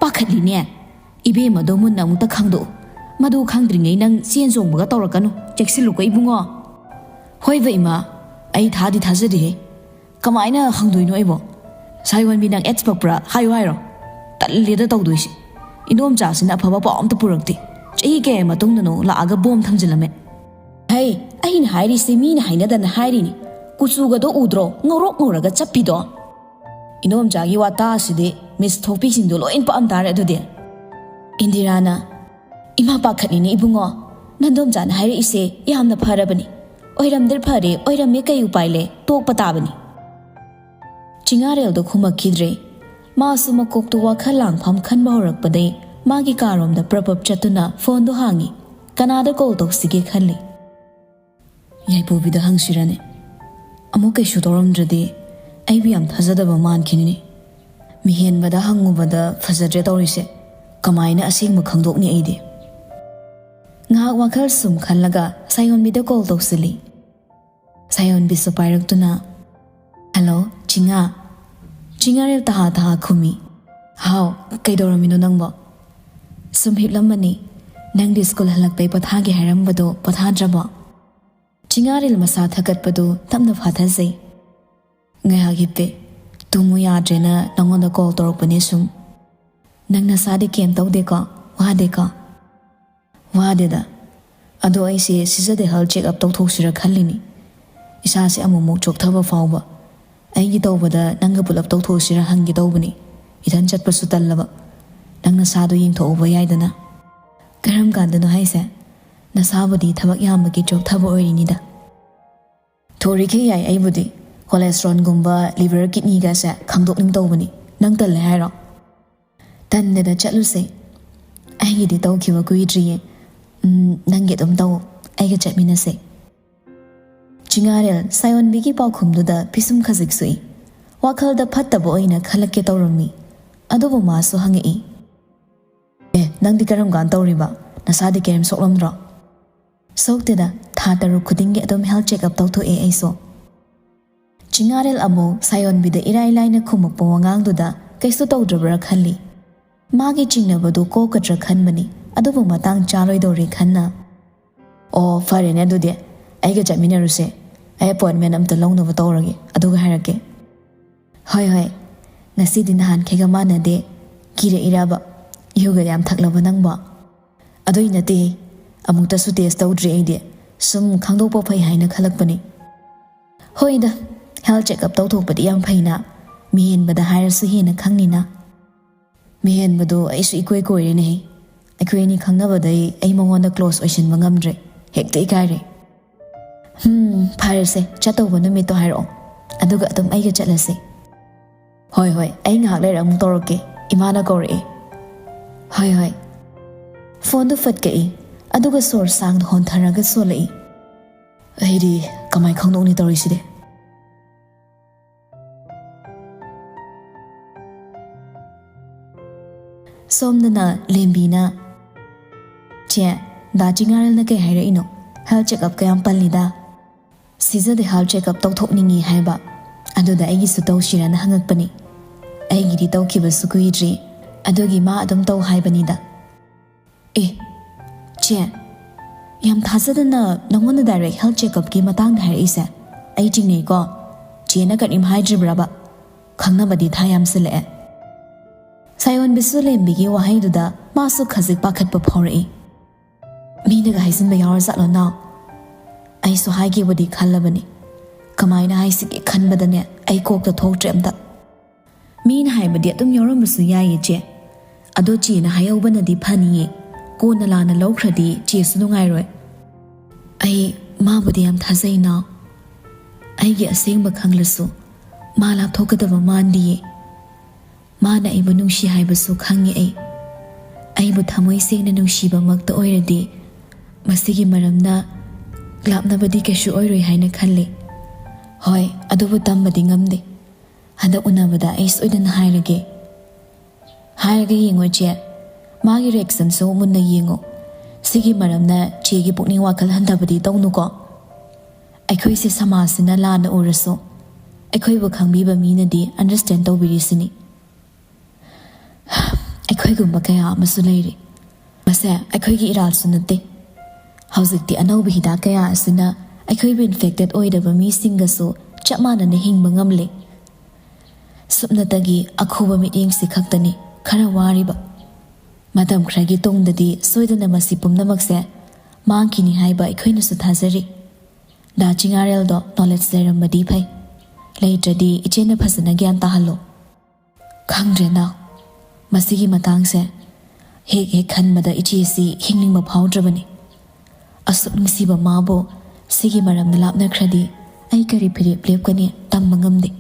ꯄꯥꯈꯠꯂꯤꯅꯦ꯫ ꯏꯕꯦꯝꯃꯗꯣ ꯃꯨꯟꯅ ꯑꯃꯨꯛꯇ ꯈꯪꯗꯣꯛꯎ꯫ ꯃꯗꯨ ꯈꯪꯗ꯭ꯔꯤꯉꯩ ꯅꯪ ꯆꯦꯟ ꯆꯣꯡꯕꯒ ꯇꯧꯔꯛꯀꯅꯨ꯫ ꯆꯦꯛꯁꯤꯜꯂꯨꯀꯣ ꯏꯕꯨꯡꯉꯣ꯫" "ꯍꯣꯏꯕ ꯏꯃꯥ, ꯑꯩ ꯊꯥꯗꯤ ꯊꯥꯖꯗꯦꯍꯦ꯫ ꯀꯃꯥꯏꯅ ꯍꯪꯗꯣꯏꯅꯣ ꯑꯩꯕꯣ? ꯁꯥꯌꯣꯟꯕꯤ ꯅꯪ ꯑꯦꯠꯁ ꯄꯛꯄ꯭ꯔꯥ ꯍꯥꯏꯌꯨ ꯍꯥꯏꯔꯣ? ꯇꯜꯂꯦꯗ ꯇꯧꯗꯣꯏꯁꯦ꯫ ꯏꯟꯗꯣꯝꯆꯥꯁꯤꯅ ꯑꯐꯕ ꯄꯥꯎ ꯑꯝꯇ ꯄꯨꯔꯛꯇꯦ꯫ ꯆꯍꯤ ꯀꯌꯥ ꯃꯇꯨꯡꯗꯅꯣ ꯂꯥꯛꯑꯒ ꯕꯣꯝ ꯊꯝꯖꯤꯜꯂꯝꯃꯦ꯫" "ꯍꯩ, ꯑꯩꯅ ꯍꯥꯏꯔꯤꯁꯦ ꯃꯤꯅ ꯍꯥꯏꯅꯗꯅ ꯍꯥꯏꯔꯤꯅꯤ꯫ ꯀꯨꯆꯨꯒꯗꯣ ꯎꯗ꯭ꯔꯣ? ꯉꯧꯔꯣꯛ ꯉꯧꯔꯒ ꯆꯞꯄꯤꯗꯣ꯫" ꯏꯟꯗꯣꯝꯆꯥꯒꯤ ꯋꯥꯇꯥꯁꯤꯗꯤ ꯃꯤꯁ ꯊꯣꯛꯄꯤꯁꯤꯡꯗꯣ ꯂꯣꯏ ꯄꯛꯑꯝ ꯇꯥꯔꯦ ꯑꯗꯨꯗꯤ꯫ ꯏꯟꯗꯤꯔꯥꯅ, "ꯏꯃꯥ ꯄꯥꯈꯠꯂꯤꯅꯦ ꯏꯕꯨꯡꯉꯣ꯫ ꯅꯟꯗꯣꯝꯆꯥꯅ ꯍꯥꯏꯔꯛꯏꯁꯦ ꯌꯥꯝꯅ ꯐꯔꯕꯅꯤ꯫ ꯑꯣꯏꯔꯝꯗ꯭ꯔ ꯐꯔꯦ, ꯑꯣꯏꯔꯝꯃꯦ ꯀꯩ ꯎꯄꯥꯏ ꯂꯩ, ꯇꯣꯛꯄ ꯇꯥꯕꯅꯤ꯫" ꯆꯤꯉꯥꯔꯦꯜꯗꯣ ꯈꯨꯝꯃꯛꯈꯤꯗ꯭ꯔꯦ꯫ ꯃꯥꯁꯨ ꯃꯀꯣꯛꯇꯨ ꯋꯥꯈꯜ ꯂꯥꯡꯐꯝ ꯈꯟꯕ ꯍꯧꯔꯛꯄꯗꯩ ꯃꯥꯒꯤ ꯀꯥꯔꯣꯝꯗ ꯄ꯭ꯔꯞ ꯄ꯭ꯔꯞ ꯆꯠꯇꯨꯅ ꯐꯣꯟꯗꯣ ꯍꯥꯡꯉꯤ꯫ ꯀꯅꯥꯗ ꯀꯣꯜ ꯇꯧꯁꯤꯒꯦ ꯈꯜꯂꯤ꯫ ꯌꯥꯏꯄꯣꯕꯤꯗ ꯍꯪꯁꯤꯔꯅꯦ? ꯑꯃꯨꯛ ꯀꯩꯁꯨ ꯇꯧꯔꯝꯗ꯭ꯔꯗꯤ ꯑꯩꯕꯨ ꯌꯥꯝ ꯊꯥꯖꯗꯕ ꯃꯥꯟꯈꯤꯅꯤꯅꯦ꯫ ꯃꯤꯍꯦꯟꯕꯗ ꯍꯪꯉꯨꯕꯗ ꯐꯖꯗ꯭ꯔꯦ ꯇꯧꯔꯤꯁꯦ꯫ ꯀꯃꯥꯏꯅ ꯑꯁꯦꯡꯕ ꯈꯪꯗꯣꯛꯅꯤ ꯑꯩꯗꯤ? ꯉꯥꯏꯍꯥꯛ ꯋꯥꯈꯜ ꯁꯨꯝ ꯈꯜꯂꯒ ꯁꯥꯌꯣꯟꯕꯤꯗ ꯀꯣꯜ ꯇꯧꯁꯤꯜꯂꯤ꯫ ꯁꯥꯌꯣꯟꯕꯤꯁꯨ ꯄꯥꯏꯔꯛꯇꯨꯅ, "ꯍꯜꯂꯣ, ꯆꯤꯉꯥ?" ꯆꯤꯉꯥꯔꯦꯜ ꯇꯍꯥ ꯇꯍꯥ ꯈꯨꯝꯃꯤ꯫ "ꯍꯥꯎ, ꯀꯩꯗꯧꯔꯝꯃꯤꯅꯣ ꯅꯪꯕꯣ?" "ꯁꯨꯝ ꯍꯤꯞꯂꯝꯕꯅꯤ꯫ ꯅꯪꯗꯤ ꯁ꯭ꯀꯨꯜ ꯍꯜꯂꯛꯄꯩ ꯄꯣꯊꯥꯒꯦ ꯍꯥꯏꯔꯝꯕꯗꯣ ꯄꯣꯊꯥꯗ꯭ꯔꯕꯣ?" ꯆꯤꯉꯥꯔꯦꯜ ꯃꯁꯥ ꯊꯛꯀꯠꯄꯗꯨ ꯇꯞꯅ ꯐꯥꯊꯖꯩ꯫ "ꯉꯥꯏꯍꯥꯛ ꯍꯤꯞꯄꯦ꯫ ꯇꯨꯝꯃꯨ ꯌꯥꯗ꯭ꯔꯦꯅ ꯅꯪꯉꯣꯟꯗ ꯀꯣꯜ ꯇꯧꯔꯛꯄꯅꯦ ꯁꯨꯝ꯫ ꯅꯪ ꯅꯁꯥꯗꯤ ꯀꯩꯝ ꯇꯧꯗꯦꯀꯣ? ꯋꯥꯗꯦꯀꯣ?" "ꯋꯥꯗꯦꯗ꯫ ꯑꯗꯣ ꯑꯩꯁꯦ ꯁꯤꯖꯗꯦ ꯍꯦꯜꯊ ꯆꯦꯛ ꯑꯞ ꯇꯧꯊꯣꯛꯁꯤꯔ ꯈꯜꯂꯤꯅꯤ꯫ ꯏꯁꯥꯁꯦ ꯑꯃꯨꯛꯃꯨꯛ ꯆꯣꯛꯊꯕ ꯐꯥꯎꯕ꯫ ꯑꯩꯒꯤ ꯇꯧꯕꯗ ꯅꯪꯒ ꯄꯨꯂꯞ ꯇꯧꯊꯣꯛꯁꯤꯔ ꯍꯪꯒꯦ ꯇꯧꯕꯅꯤ꯫ ꯏꯊꯟ ꯆꯠꯄꯁꯨ ꯇꯜꯂꯕ꯫ ꯅꯪ ꯅꯁꯥꯗꯣ ꯌꯦꯡꯊꯣꯛꯎꯕ ꯌꯥꯏꯗꯅ?" ꯀꯔꯝ ꯀꯥꯟꯗꯅꯣ ꯍꯥꯏꯁꯦ? ꯅꯁꯥꯕꯨꯗꯤ ꯊꯕꯛ ꯌꯥꯝꯕꯒꯤ ꯆꯣꯛꯊꯕ ꯑꯣꯏꯔꯤꯅꯤꯗ꯫ ꯊꯣꯔꯤꯈꯩ ꯌꯥꯏ ꯑꯩꯕꯨꯗꯤ꯫ ꯀꯣꯂꯦꯁꯇ꯭ꯔꯣꯟꯒꯨꯝꯕ, ꯂꯤꯚꯔ, ꯀꯤꯗꯅꯤꯒꯁꯦ ꯈꯪꯗꯣꯛꯅꯤꯡ ꯇꯧꯕꯅꯤ꯫ ꯅꯪ ꯇꯜꯂꯦ ꯍꯥꯏꯔꯣ? ꯇꯟꯗꯅ ꯆꯠꯂꯨꯁꯦ꯫ ꯑꯩꯒꯤꯗꯤ ꯇꯧꯈꯤꯕ ꯀꯨꯏꯗ꯭ꯔꯤꯌꯦ꯫ ꯎꯝ, ꯅꯪꯒꯤ ꯑꯗꯨꯝ ꯇꯧ꯫ ꯑꯩꯒ ꯆꯠꯃꯤꯟꯅꯁꯦ꯫ ꯆꯤꯉꯥꯔꯦꯜ ꯁꯥꯌꯣꯟꯕꯤꯒꯤ ꯄꯥꯎꯈꯨꯝꯗꯨꯗ ꯄꯤꯁꯨꯝ ꯈꯖꯤꯛ ꯁꯨꯏ꯫ ꯋꯥꯈꯜꯗ ꯐꯠꯇꯕ ꯑꯣꯏꯅ ꯈꯜꯂꯛꯀꯦ ꯇꯧꯔꯝꯃꯤ꯫ ꯑꯗꯨꯕꯨ ꯃꯥꯁꯨ ꯍꯪꯉꯛꯏ, "ꯑꯦ, ꯅꯪꯗꯤ ꯀꯔꯝ ꯀꯥꯟ ꯇꯧꯔꯤꯕ? ꯅꯁꯥꯗꯤ ꯀꯔꯤꯝ ꯁꯣꯛꯂꯝꯗ꯭ꯔꯣ?" "ꯁꯣꯛꯇꯦꯗ, ꯊꯥ ꯇꯔꯨꯛ ꯈꯨꯗꯤꯡꯒꯤ ꯑꯗꯨꯝ ꯍꯦꯜꯊ ꯆꯦꯛꯑꯞ ꯇꯧꯊꯣꯛꯑꯦ ꯑꯩꯁꯨ꯫" ꯆꯤꯉꯥꯔꯦꯜ ꯑꯃꯨꯛ ꯁꯥꯌꯣꯟꯕꯤꯗ ꯏꯔꯥꯏ ꯂꯥꯏꯅ ꯈꯨꯝꯃꯛꯄ ꯋꯥꯉꯥꯡꯗꯨꯗ ꯀꯩꯁꯨ ꯇꯧꯗ꯭ꯔꯕ꯭ꯔꯥ ꯈꯜꯂꯤ꯫ ꯃꯥꯒꯤ ꯆꯤꯡꯅꯕꯗꯨ ꯀꯣꯛꯀꯗ꯭ꯔꯥ ꯈꯟꯕꯅꯤ, ꯑꯗꯨꯕꯨ ꯃꯇꯥꯡ ꯆꯥꯔꯣꯏꯗꯧꯔꯦ ꯈꯟꯅ, "ꯑꯣ, ꯐꯔꯦꯅꯦ ꯑꯗꯨꯗꯤ, ꯑꯩꯒ ꯆꯠꯃꯤꯟꯅꯔꯨꯁꯦ꯫ ꯑꯩ ꯑꯦꯄꯣꯏꯟꯃꯦꯟ ꯑꯝꯇ ꯂꯧꯅꯕ ꯇꯧꯔꯒꯦ, ꯑꯗꯨꯒ ꯍꯥꯏꯔꯛꯀꯦ꯫" "ꯍꯣꯏ, ꯍꯣꯏ꯫ ꯉꯁꯤꯗꯤ ꯅꯍꯥꯟꯈꯩꯒ ꯃꯥꯟꯅꯗꯦ꯫ ꯀꯤꯔꯛꯏꯔꯕ? ꯌꯨꯒ ꯌꯥꯝ ꯊꯛꯂꯕ ꯅꯪꯕꯣ?" "ꯑꯗꯨꯏ ꯅꯠꯇꯦ꯫ ꯑꯃꯨꯛꯇꯁꯨ ꯇꯦꯁ ꯇꯧꯗ꯭ꯔꯤ ꯑꯩꯗꯤ꯫ ꯁꯨꯝ ꯈꯪꯗꯣꯛꯄ ꯐꯩ ꯍꯥꯏꯅ ꯈꯜꯂꯛꯄꯅꯤ꯫" "ꯍꯣꯏꯗ, ꯍꯦꯜꯊ ꯆꯦꯛꯑꯞ ꯇꯧꯊꯣꯛꯄꯗꯤ ꯌꯥꯝ ꯐꯩꯅ꯫ ꯃꯤꯍꯦꯟꯕꯗ ꯍꯥꯏꯔꯁꯨ ꯍꯦꯟꯅ ꯈꯪꯅꯤꯅ꯫" "ꯃꯤꯍꯦꯟꯕꯗꯣ ꯑꯩꯁꯨ ꯏꯀꯣꯏ ꯀꯣꯏꯔꯦꯅꯦꯍꯦ꯫ ꯑꯩꯈꯣꯏ ꯑꯅꯤ ꯈꯪꯅꯕꯗꯩ ꯑꯩ ꯃꯉꯣꯟꯗ ꯀ꯭ꯂꯣꯁ ꯑꯣꯏꯁꯤꯟꯕ ꯉꯝꯗ꯭ꯔꯦ꯫ ꯍꯦꯛꯇ ꯏꯀꯥꯏꯔꯦ꯫" "ꯎꯝ, ꯐꯔꯦꯁꯦ, ꯆꯠꯇꯧꯕ ꯅꯨꯃꯤꯠꯇꯣ ꯍꯥꯏꯔꯛꯑꯣ꯫ ꯑꯗꯨꯒ ꯑꯗꯨꯝ ꯑꯩꯒ ꯆꯠꯂꯁꯦ꯫" "ꯍꯣꯏ, ꯍꯣꯏ, ꯑꯩ ꯉꯥꯏꯍꯥꯛ ꯂꯩꯔ ꯑꯃꯨꯛ ꯇꯧꯔꯛꯀꯦ꯫ ꯏꯃꯥꯅ ꯀꯧꯔꯛꯑꯦ꯫" "ꯍꯣꯏ, ꯍꯣꯏ꯫" ꯐꯣꯟꯗꯨ ꯐꯠ ꯀꯛꯏ, ꯑꯗꯨꯒ ꯁꯣꯔ ꯁꯥꯡꯅ ꯍꯣꯟꯊꯔꯒ ꯁꯣꯜꯂꯛꯏ꯫ "ꯑꯩꯗꯤ ꯀꯃꯥꯏ ꯈꯪꯗꯣꯛꯅꯤ ꯇꯧꯔꯤꯁꯤꯗꯤ?" ꯁꯣꯝꯗꯅ ꯂꯦꯝꯕꯤꯅ, "ꯆꯦ, ꯗꯥ ꯆꯤꯉꯥꯔꯦꯜꯅ ꯀꯩ ꯍꯥꯏꯔꯛꯏꯅꯣ? ꯍꯦꯜꯊ ꯆꯦꯛꯑꯞ ꯀꯌꯥꯝ ꯄꯜꯂꯤꯗ?" "ꯁꯤꯖꯗ ꯍꯦꯜꯊ ꯆꯦꯛꯑꯞ ꯇꯧꯊꯣꯛꯅꯤꯡꯉꯤ ꯍꯥꯏꯕ꯫ ꯑꯗꯨꯗ ꯑꯩꯒꯤꯁꯨ ꯇꯧꯁꯤꯔꯅ ꯍꯪꯉꯛꯄꯅꯤ꯫ ꯑꯩꯒꯤꯗꯤ ꯇꯧꯈꯤꯕꯁꯨ ꯀꯨꯏꯗ꯭ꯔꯤ꯫ ꯑꯗꯨꯒꯤ ꯃꯥ ꯑꯗꯨꯝ ꯇꯧ ꯍꯥꯏꯕꯅꯤꯗ꯫" "ꯑꯦ, ꯆꯦ, ꯌꯥꯝ ꯊꯥꯖꯗꯅ ꯅꯉꯣꯟꯗ ꯗꯥꯏꯔꯦꯛ ꯍꯦꯜꯊ ꯆꯦꯛꯑꯞꯀꯤ ꯃꯇꯥꯡꯗ ꯍꯥꯏꯔꯛꯏꯁꯦ? ꯑꯩ ꯆꯤꯡꯅꯩꯀꯣ꯫ ꯆꯦꯅ ꯀꯔꯤꯝ ꯍꯥꯏꯗ꯭ꯔꯤꯕ꯭ꯔꯕ? ꯈꯪꯅꯕꯗꯤ ꯊꯥ ꯌꯥꯝꯁꯤꯜꯂꯛꯑꯦ꯫" ꯁꯥꯌꯣꯟꯕꯤꯁꯨ ꯂꯦꯝꯕꯤꯒꯤ ꯋꯥꯍꯩꯗꯨꯗ ꯃꯥꯁꯨ ꯈꯖꯤꯛ ꯄꯥꯈꯠꯄ ꯐꯥꯎꯔꯛꯏ꯫ "ꯃꯤꯅꯒ ꯍꯥꯏꯖꯤꯟꯕ ꯌꯥꯎꯔꯖꯥꯠꯂꯣ ꯅꯥꯎ? ꯑꯩꯁꯨ ꯍꯥꯏꯒꯦꯕꯨꯗꯤ ꯈꯜꯂꯕꯅꯤ꯫ ꯀꯃꯥꯏꯅ ꯍꯥꯏꯁꯤꯒꯦ ꯈꯟꯕꯗꯅꯦ ꯑꯩ ꯀꯣꯛꯇ ꯊꯣꯛꯇ꯭ꯔꯦ ꯑꯝꯇ꯫ ꯃꯤꯅ ꯍꯥꯏꯕꯗꯤ ꯑꯗꯨꯝ ꯌꯥꯎꯔꯝꯕꯁꯨ ꯌꯥꯏꯌꯦ ꯆꯦ꯫ ꯑꯗꯣ ꯆꯦꯅ ꯍꯥꯏꯍꯧꯕꯅꯗꯤ ꯐꯅꯤꯌꯦ꯫ ꯀꯣꯟꯅ ꯂꯥꯟꯅ ꯂꯧꯈ꯭ꯔꯗꯤ ꯆꯦꯁꯨ ꯅꯨꯡꯉꯥꯏꯔꯣꯏ꯫ ꯑꯩ ꯃꯥꯕꯨꯗꯤ ꯌꯥꯝ ꯊꯥꯖꯩ, ꯏꯅꯥꯎ꯫ ꯑꯩꯒꯤ ꯑꯁꯦꯡꯕ ꯈꯪꯂꯁꯨ ꯃꯥ ꯂꯥꯞꯊꯣꯛꯀꯗꯕ ꯃꯥꯟꯗꯤꯌꯦ꯫ ꯃꯥꯅ ꯑꯩꯕꯨ ꯅꯨꯡꯁꯤ ꯍꯥꯏꯕꯁꯨ ꯈꯪꯉꯤ ꯑꯩ꯫ ꯑꯩꯕꯨ ꯊꯃꯣꯏ ꯁꯦꯡꯅ ꯅꯨꯡꯁꯤꯕꯃꯛꯇ ꯑꯣꯏꯔꯗꯤ ꯃꯁꯤꯒꯤ ꯃꯔꯝꯅ ꯂꯥꯞꯅꯕꯗꯤ ꯀꯩꯁꯨ ꯑꯣꯏꯔꯣꯏ ꯍꯥꯏꯅ ꯈꯜꯂꯤ꯫ ꯍꯣꯏ, ꯑꯗꯨꯕꯨ ꯇꯝꯕꯗꯤ ꯉꯝꯗꯦ꯫ ꯍꯟꯗꯛ ꯎꯅꯕꯗ ꯑꯩ ꯁꯣꯏꯗꯅ ꯍꯥꯏꯔꯒꯦ꯫ ꯍꯥꯏꯔꯒ ꯌꯦꯡꯉꯣ ꯏꯆꯦ, ꯃꯥꯒꯤ ꯔꯤꯌꯦꯛꯁꯟꯁꯨ ꯃꯨꯟꯅ ꯌꯦꯡꯉꯣ꯫ ꯁꯤꯒꯤ ꯃꯔꯝꯅ ꯆꯦꯒꯤ ꯄꯨꯛꯅꯤꯡ ꯋꯥꯈꯜ ꯍꯟꯊꯕꯗꯤ ꯇꯧꯅꯨꯀꯣ꯫ ꯑꯩꯈꯣꯏꯁꯦ ꯁꯃꯥꯖꯁꯤꯅ ꯂꯥꯟꯅ ꯎꯔꯁꯨ ꯑꯩꯈꯣꯏꯕꯨ ꯈꯪꯕꯤꯕ ꯃꯤꯅꯗꯤ ꯑꯟꯗꯔꯁꯇꯦꯟ ꯇꯧꯕꯤꯔꯤꯁꯤꯅꯤ꯫ ꯑꯩꯈꯣꯏꯒꯨꯝꯕ ꯀꯌꯥ ꯑꯃꯁꯨ ꯂꯩꯔꯤ꯫ ꯃꯁꯦ ꯑꯩꯈꯣꯏꯒꯤ ꯏꯔꯥꯜꯁꯨ ꯅꯠꯇꯦ꯫ ꯍꯧꯖꯤꯛꯇꯤ ꯑꯅꯧꯕ ꯍꯤꯗꯥꯛ ꯀꯌꯥ ꯑꯁꯤꯅ ꯑꯩꯈꯣꯏꯕꯨ ꯏꯟꯐꯦꯛꯇꯦꯠ ꯑꯣꯏꯔꯕ ꯃꯤꯁꯤꯡꯒꯁꯨ ꯆꯞ ꯃꯥꯟꯅꯅ ꯍꯤꯡꯕ ꯉꯝꯂꯦ꯫ ꯁꯨꯞꯅꯇꯒꯤ ꯑꯈꯨꯕ ꯃꯤꯠꯌꯦꯡꯁꯤ ꯈꯛꯇꯅꯤ ꯈꯔ ꯋꯥꯔꯤꯕ꯫ ꯃꯇꯝ ꯈꯔꯒꯤ ꯇꯨꯡꯗꯗꯤ ꯁꯣꯏꯗꯅ ꯃꯁꯤ ꯄꯨꯝꯅꯃꯛꯁꯦ ꯃꯥꯡꯈꯤꯅꯤ ꯍꯥꯏꯕ ꯑꯩꯈꯣꯏꯅꯁꯨ ꯊꯥꯖꯔꯤ꯫ ꯗꯥ ꯆꯤꯉꯥꯔꯦꯜꯗꯣ ꯅꯣꯂꯦꯖ ꯂꯩꯔꯝꯕꯗꯤ ꯐꯩ, ꯂꯩꯇ꯭ꯔꯗꯤ ꯏꯆꯦꯅ ꯐꯖꯅ ꯒ꯭ꯌꯥꯟ ꯇꯥꯍꯜꯂꯣ꯫ ꯈꯪꯗ꯭ꯔꯦ ꯅꯥꯎ, ꯃꯁꯤꯒꯤ ꯃꯇꯥꯡꯁꯦ ꯍꯦꯛ ꯍꯦꯛ ꯈꯟꯕꯗ ꯏꯆꯦꯁꯤ ꯍꯤꯡꯅꯤꯡꯕ ꯐꯥꯎꯗ꯭ꯔꯕꯅꯤ꯫ ꯑꯁꯨꯛ ꯅꯨꯡꯁꯤꯕ ꯃꯥꯕꯨ ꯁꯤꯒꯤ ꯃꯔꯝꯅ ꯂꯥꯞꯅꯈ꯭ꯔꯗꯤ ꯑꯩ ꯀꯔꯤ ꯐꯤꯔꯦꯞ ꯂꯦꯞꯀꯅꯤ ꯇꯝꯕ ꯉꯝꯗꯦ꯫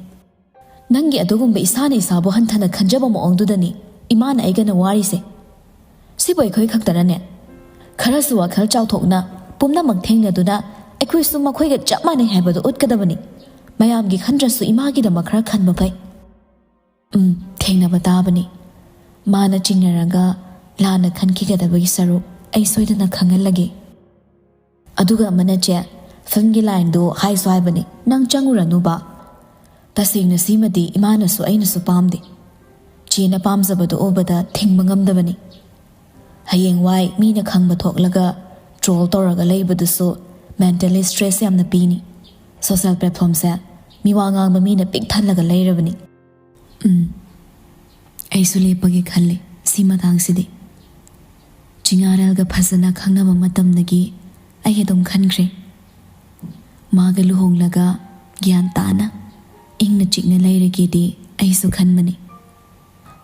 ꯅꯪꯒꯤ ꯑꯗꯨꯒꯨꯝꯕ ꯏꯁꯥꯅ ꯏꯁꯥꯕꯨ ꯍꯟꯊꯅ ꯈꯟꯖꯕ ꯃꯑꯣꯡꯗꯨꯗꯅꯤ ꯏꯃꯥꯅ ꯑꯩꯒꯅ ꯋꯥꯔꯤꯁꯦ꯫ ꯁꯤꯕꯨ ꯑꯩꯈꯣꯏ ꯈꯛꯇꯔꯅꯦ? ꯈꯔꯁꯨ ꯋꯥꯈꯜ ꯆꯥꯎꯊꯣꯛꯅ ꯄꯨꯝꯅꯃꯛ ꯊꯦꯡꯅꯗꯨꯅ ꯑꯩꯈꯣꯏꯁꯨ ꯃꯈꯣꯏꯒ ꯆꯞ ꯃꯥꯟꯅꯩ ꯍꯥꯏꯕꯗꯨ ꯎꯠꯀꯗꯕꯅꯤ꯫ ꯃꯌꯥꯝꯒꯤ ꯈꯟꯗ꯭ꯔꯁꯨ ꯏꯃꯥꯒꯤꯗꯃꯛ ꯈꯔ ꯈꯟꯕ ꯐꯩ꯫ ꯎꯝ, ꯊꯦꯡꯅꯕ ꯇꯥꯕꯅꯤ꯫ ꯃꯥꯅ ꯆꯤꯡꯅꯔꯒ ꯂꯥꯟꯅ ꯈꯟꯈꯤꯒꯗꯕꯒꯤ ꯁꯔꯨꯛ ꯑꯩ ꯁꯣꯏꯗꯅ ꯈꯪꯍꯜꯂꯒꯦ꯫ ꯑꯗꯨꯒ ꯑꯃꯅ ꯆꯦ, ꯐꯤꯜꯝꯒꯤ ꯂꯥꯏꯟꯗꯨ ꯍꯥꯏꯁꯨ ꯍꯥꯏꯕꯅꯤ, ꯅꯪ ꯆꯪꯉꯨꯔꯅꯨꯕ꯫ ꯇꯁꯦꯡꯅ ꯁꯤꯃꯗꯤ ꯏꯃꯥꯅꯁꯨ ꯑꯩꯅꯁꯨ ꯄꯥꯝꯗꯦ꯫ ꯆꯦꯅ ꯄꯥꯝꯖꯕꯗꯨ ꯎꯕꯗ ꯊꯤꯡꯕ ꯉꯝꯗꯕꯅꯤ꯫ ꯍꯌꯦꯡꯋꯥꯏ ꯃꯤꯅ ꯈꯪꯕ ꯊꯣꯛꯂꯒ ꯇ꯭ꯔꯣꯜ ꯇꯧꯔꯒ ꯂꯩꯕꯗꯨꯁꯨ ꯃꯦꯟꯇꯦꯜꯂꯤ ꯁ꯭ꯇ꯭ꯔꯦꯁ ꯌꯥꯝꯅ ꯄꯤꯅꯤ꯫ ꯁꯣꯁꯦꯜ ꯄ꯭ꯂꯦꯠꯐꯣꯝꯁꯦ ꯃꯤꯋꯥ ꯉꯥꯡꯕ ꯃꯤꯅ ꯄꯤꯛ ꯊꯜꯂꯒ ꯂꯩꯔꯕꯅꯤ꯫ ꯎꯝ, ꯑꯩꯁꯨ ꯂꯦꯞꯄꯒꯦ ꯈꯜꯂꯤ ꯁꯤ ꯃꯇꯥꯡꯁꯤꯗꯤ꯫ ꯆꯤꯉꯥꯔꯦꯜꯒ ꯐꯖꯅ ꯈꯪꯅꯕ ꯃꯇꯝꯗꯒꯤ ꯑꯩ ꯑꯗꯨꯝ ꯈꯟꯈ꯭ꯔꯦ, ꯃꯥꯒ ꯂꯨꯍꯣꯡꯂꯒ ꯒ꯭ꯌꯥꯟ ꯇꯥꯅ ꯏꯪꯅ ꯆꯤꯛꯅ ꯂꯩꯔꯒꯦꯗꯤ ꯑꯩꯁꯨ ꯈꯟꯕꯅꯤ꯫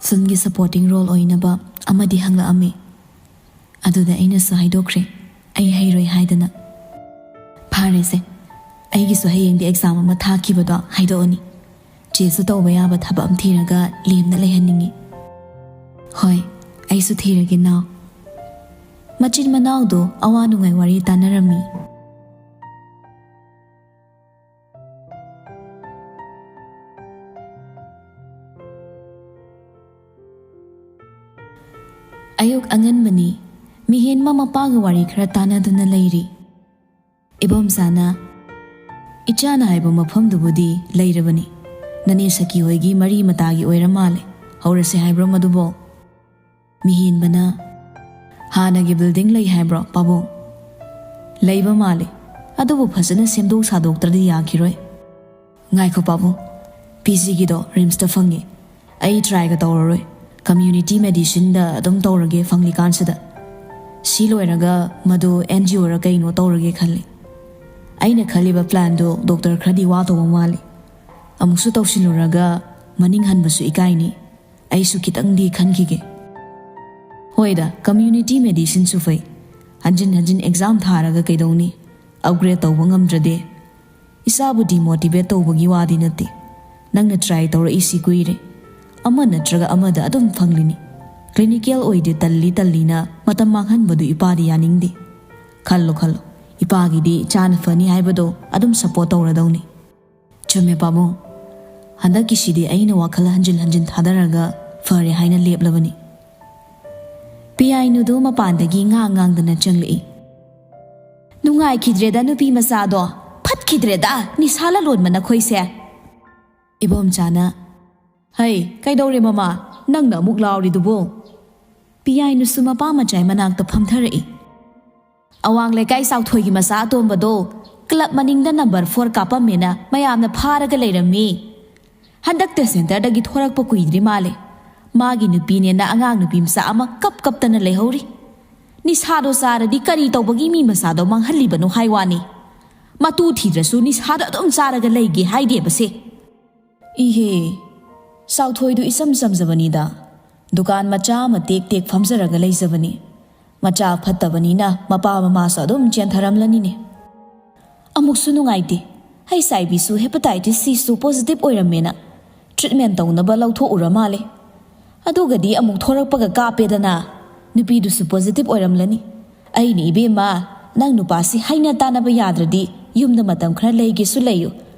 ꯐꯤꯜꯝꯒꯤ ꯁꯄꯣꯔꯇꯤꯡ ꯔꯣꯜ ꯑꯣꯏꯅꯕ ꯑꯃꯗꯤ ꯍꯪꯂꯛꯑꯝꯃꯤ꯫ ꯑꯗꯨꯗ ꯑꯩꯅꯁꯨ ꯍꯥꯏꯗꯣꯛꯈ꯭ꯔꯦ, ꯑꯩ ꯍꯩꯔꯣꯏ ꯍꯥꯏꯗꯅ꯫ ꯐꯔꯦꯁꯦ, ꯑꯩꯒꯤꯁꯨ ꯍꯌꯦꯡꯗꯤ ꯑꯦꯛꯖꯥꯝ ꯑꯃ ꯊꯥꯈꯤꯕꯗꯣ ꯍꯥꯏꯗꯣꯛꯑꯅꯤ꯫ ꯆꯦꯁꯨ ꯇꯧꯕ ꯌꯥꯕ ꯊꯕꯛ ꯑꯃ ꯊꯤꯔꯒ ꯂꯦꯝꯅ ꯂꯩꯍꯟꯅꯤꯡꯉꯤ꯫ ꯍꯣꯏ, ꯑꯩꯁꯨ ꯊꯤꯔꯒꯦ ꯅꯥꯎ꯫ ꯃꯆꯤꯟ ꯃꯅꯥꯎꯗꯣ ꯑꯋꯥ ꯅꯨꯡꯉꯥꯏ ꯋꯥꯔꯤ ꯇꯥꯟꯅꯔꯝꯃꯤ꯫ ꯑꯌꯨꯛ ꯑꯉꯟꯕꯅꯤ꯫ ꯃꯤꯍꯦꯟꯕ ꯃꯄꯥꯒ ꯋꯥꯔꯤ ꯈꯔ ꯇꯥꯟꯅꯗꯨꯅ ꯂꯩꯔꯤ꯫ ꯏꯕꯣꯝꯆꯥꯅ, "ꯏꯆꯥꯅ ꯍꯥꯏꯕ ꯃꯐꯝꯗꯨꯕꯨꯗꯤ ꯂꯩꯔꯕꯅꯤ꯫ ꯅꯅꯦ ꯁꯈꯤ ꯍꯣꯏꯒꯤ ꯃꯔꯤ ꯃꯇꯥꯒꯤ ꯑꯣꯏꯔ ꯃꯥꯜꯂꯦ꯫ ꯍꯧꯔꯁꯦ ꯍꯥꯏꯕ꯭ꯔꯣ ꯃꯗꯨꯕꯣ?" ꯃꯤꯍꯦꯟꯕꯅ, "ꯍꯥꯟꯅꯒꯤ ꯕꯤꯜꯗꯤꯡ ꯂꯩ ꯍꯥꯏꯕ꯭ꯔꯣ ꯄꯥꯕꯨꯡ?" "ꯂꯩꯕ ꯃꯥꯜꯂꯦ꯫ ꯑꯗꯨꯕꯨ ꯐꯖꯅ ꯁꯦꯝꯗꯣꯛ ꯁꯥꯗꯣꯛꯇ꯭ꯔꯗꯤ ꯌꯥꯈꯤꯔꯣꯏ꯫" "ꯉꯥꯏꯈꯣ ꯄꯥꯕꯨꯡ, ꯄꯤ ꯖꯤꯒꯤꯗꯣ ꯔꯤꯝꯁꯇ ꯐꯪꯉꯤ꯫ ꯑꯩ ꯇ꯭ꯔꯥꯏꯒ ꯇꯧꯔꯔꯣꯏ꯫ ꯀꯝꯃ꯭ꯌꯨꯅꯤꯇꯤ ꯃꯦꯗꯤꯁꯤꯟꯗ ꯑꯗꯨꯝ ꯇꯧꯔꯒꯦ ꯐꯪꯂꯤꯀꯥꯟꯁꯤꯗ꯫ ꯁꯤ ꯂꯣꯏꯔꯒ ꯃꯗꯨ ꯑꯦꯟ ꯖꯤ ꯑꯣꯔ ꯀꯩꯅꯣ ꯇꯧꯔꯒꯦ ꯈꯜꯂꯤ꯫ ꯑꯩꯅ ꯈꯜꯂꯤꯕ ꯄ꯭ꯂꯥꯟꯗꯣ ꯗꯣꯛꯇꯔ ꯈꯔꯗꯤ ꯋꯥꯗꯧꯕ ꯃꯥꯜꯂꯤ꯫ ꯑꯃꯨꯛꯁꯨ ꯇꯧꯁꯤꯜꯂꯨꯔꯒ ꯃꯅꯤꯡ ꯍꯟꯕꯁꯨ ꯏꯀꯥꯏꯅꯤ꯫ ꯑꯩꯁꯨ ꯈꯤꯇꯪꯗꯤ ꯈꯟꯈꯤꯒꯦ꯫" "ꯍꯣꯏꯗ, ꯀꯝꯃ꯭ꯌꯨꯅꯤꯇꯤ ꯃꯦꯗꯤꯁꯤꯟꯁꯨ ꯐꯩ꯫ ꯍꯟꯖꯤꯟ ꯍꯟꯖꯤꯟ ꯑꯦꯛꯖꯥꯝ ꯊꯥꯔꯒ ꯀꯩꯗꯧꯅꯤ? ꯑꯞꯒ꯭ꯔꯦꯗ ꯇꯧꯕ ꯉꯝꯗ꯭ꯔꯗꯤ?" "ꯏꯁꯥꯕꯨ ꯗꯤꯃꯣꯇꯤꯚꯦꯠ ꯇꯧꯕꯒꯤ ꯋꯥꯗꯤ ꯅꯠꯇꯦ꯫ ꯅꯪꯅ ꯇ꯭ꯔꯥꯏ ꯇꯧꯔꯛꯏꯁꯤ ꯀꯨꯏꯔꯦ꯫ ꯑꯃ ꯅꯠꯇ꯭ꯔꯒ ꯑꯃꯗ ꯑꯗꯨꯝ ꯐꯪꯂꯤꯅꯤ꯫ ꯀ꯭ꯂꯤꯅꯤꯀꯦꯜ ꯑꯣꯏꯗꯦ ꯇꯜꯂꯤ ꯇꯜꯂꯤꯅ ꯃꯇꯝ ꯃꯥꯡꯍꯟꯕꯗꯨ ꯏꯄꯥꯗꯤ ꯌꯥꯅꯤꯡꯗꯦ꯫ ꯈꯜꯂꯣ ꯈꯜꯂꯣ, ꯏꯄꯥꯒꯤꯗꯤ ꯏꯆꯥꯅ ꯐꯅꯤ ꯍꯥꯏꯕꯗꯣ ꯑꯗꯨꯝ ꯁꯄꯣꯔꯠ ꯇꯧꯔꯗꯧꯅꯤ꯫" "ꯆꯨꯝꯃꯦ ꯄꯥꯕꯨꯡ꯫ ꯍꯟꯗꯛꯀꯤꯁꯤꯗꯤ ꯑꯩꯅ ꯋꯥꯈꯜ ꯍꯟꯖꯤꯟ ꯍꯟꯖꯤꯟ ꯊꯥꯗꯔꯒ ꯐꯔꯦ ꯍꯥꯏꯅ ꯂꯦꯞꯂꯕꯅꯤ꯫" ꯄꯤꯌꯥꯏꯅꯨꯗꯨ ꯃꯄꯥꯟꯗꯒꯤ ꯉꯥꯡ ꯉꯥꯡꯗꯅ ꯆꯪꯂꯛꯏ꯫ "ꯅꯨꯡꯉꯥꯏꯈꯤꯗ꯭ꯔꯦꯗ ꯅꯨꯄꯤ ꯃꯆꯥꯗꯣ, ꯐꯠꯈꯤꯗ꯭ꯔꯦꯗ ꯅꯤꯁꯥ ꯂꯂꯣꯟꯕ ꯅꯈꯣꯏꯁꯦ꯫" ꯏꯕꯣꯝꯆꯥꯅ, "ꯍꯩ, ꯀꯩꯗꯧꯔꯦ ꯃꯃꯥ? ꯅꯪꯅ ꯑꯃꯨꯛ ꯂꯥꯎꯔꯤꯗꯨꯕꯨ?" ꯄꯤꯌꯥꯏꯅꯨꯁꯨ ꯃꯄꯥ ꯃꯆꯥꯏ ꯃꯅꯥꯛꯇ ꯐꯝꯊꯔꯛꯏ꯫ "ꯑꯋꯥꯡ ꯂꯩꯀꯥꯏ ꯆꯥꯎꯊꯣꯏꯒꯤ ꯃꯆꯥ ꯑꯇꯣꯝꯕꯗꯣ ꯀ꯭ꯂꯕ ꯃꯅꯤꯡꯗ ꯅꯝꯕꯔ ꯐꯣꯔ ꯀꯥꯞꯄꯝꯃꯦꯅ ꯃꯌꯥꯝꯅ ꯐꯥꯔꯒ ꯂꯩꯔꯝꯃꯤ꯫ ꯍꯟꯗꯛꯇ ꯁꯦꯟꯇꯔꯗꯒꯤ ꯊꯣꯔꯛꯄ ꯀꯨꯏꯗ꯭ꯔꯤ ꯃꯥꯜꯂꯦ꯫ ꯃꯥꯒꯤ ꯅꯨꯄꯤꯅꯦꯅ ꯑꯉꯥꯡ ꯅꯨꯄꯤ ꯃꯆꯥ ꯑꯃ ꯀꯞ ꯀꯞꯇꯅ ꯂꯩꯍꯧꯔꯤ꯫ ꯅꯤꯁꯥꯗꯣ ꯆꯥꯔꯗꯤ ꯀꯔꯤ ꯇꯧꯕꯒꯤ ꯃꯤ ꯃꯆꯥꯗꯣ ꯃꯥꯡꯍꯜꯂꯤꯕꯅꯣ ꯍꯥꯏ ꯋꯥꯅꯤ꯫ ꯃꯇꯨ ꯊꯤꯗ꯭ꯔꯁꯨ ꯅꯤꯁꯥꯗꯣ ꯑꯗꯨꯝ ꯆꯥꯔꯒ ꯂꯩꯒꯦ ꯍꯥꯏꯗꯦꯕꯁꯦ꯫" "ꯏꯍꯦ, ꯆꯥꯎꯊꯣꯏꯗꯨ ꯏꯆꯝ ꯆꯝꯖꯕꯅꯤꯗ꯫ ꯗꯨꯀꯥꯟ ꯃꯆꯥ ꯑꯃ ꯇꯦꯛ ꯇꯦꯛ ꯐꯝꯖꯔꯒ ꯂꯩꯖꯕꯅꯤ꯫ ꯃꯆꯥ ꯐꯠꯇꯕꯅꯤꯅ ꯃꯄꯥ ꯃꯃꯥꯁꯨ ꯑꯗꯨꯝ ꯆꯦꯟꯊꯔꯝꯂꯅꯤꯅꯦ꯫ ꯑꯃꯨꯛꯁꯨ ꯅꯨꯡꯉꯥꯏꯇꯦ, ꯑꯩ ꯁꯥꯏꯕꯤꯁꯨ ꯍꯦꯄꯥꯇꯥꯏꯇꯤꯁ ꯁꯤꯁꯨ ꯄꯣꯖꯤꯇꯤꯚ ꯑꯣꯏꯔꯝꯃꯦꯅ ꯇ꯭ꯔꯤꯠꯃꯦꯟ ꯇꯧꯅꯕ ꯂꯧꯊꯣꯛꯎꯔ ꯃꯥꯜꯂꯦ꯫ ꯑꯗꯨꯒꯗꯤ ꯑꯃꯨꯛ ꯊꯣꯔꯛꯄꯒ ꯀꯥꯞꯄꯦꯗꯅ, ꯅꯨꯄꯤꯗꯨꯁꯨ ꯄꯣꯖꯤꯇꯤꯚ ꯑꯣꯏꯔꯝꯂꯅꯤ꯫ ꯑꯩꯅ, "ꯏꯕꯦꯝꯃ, ꯅꯪ ꯅꯨꯄꯥꯁꯤ ꯍꯥꯏꯅ ꯇꯥꯅꯕ ꯌꯥꯗ꯭ꯔꯗꯤ ꯌꯨꯝꯗ ꯃꯇꯝ ꯈꯔ ꯂꯩꯒꯦꯁꯨ ꯂꯩꯌꯨ,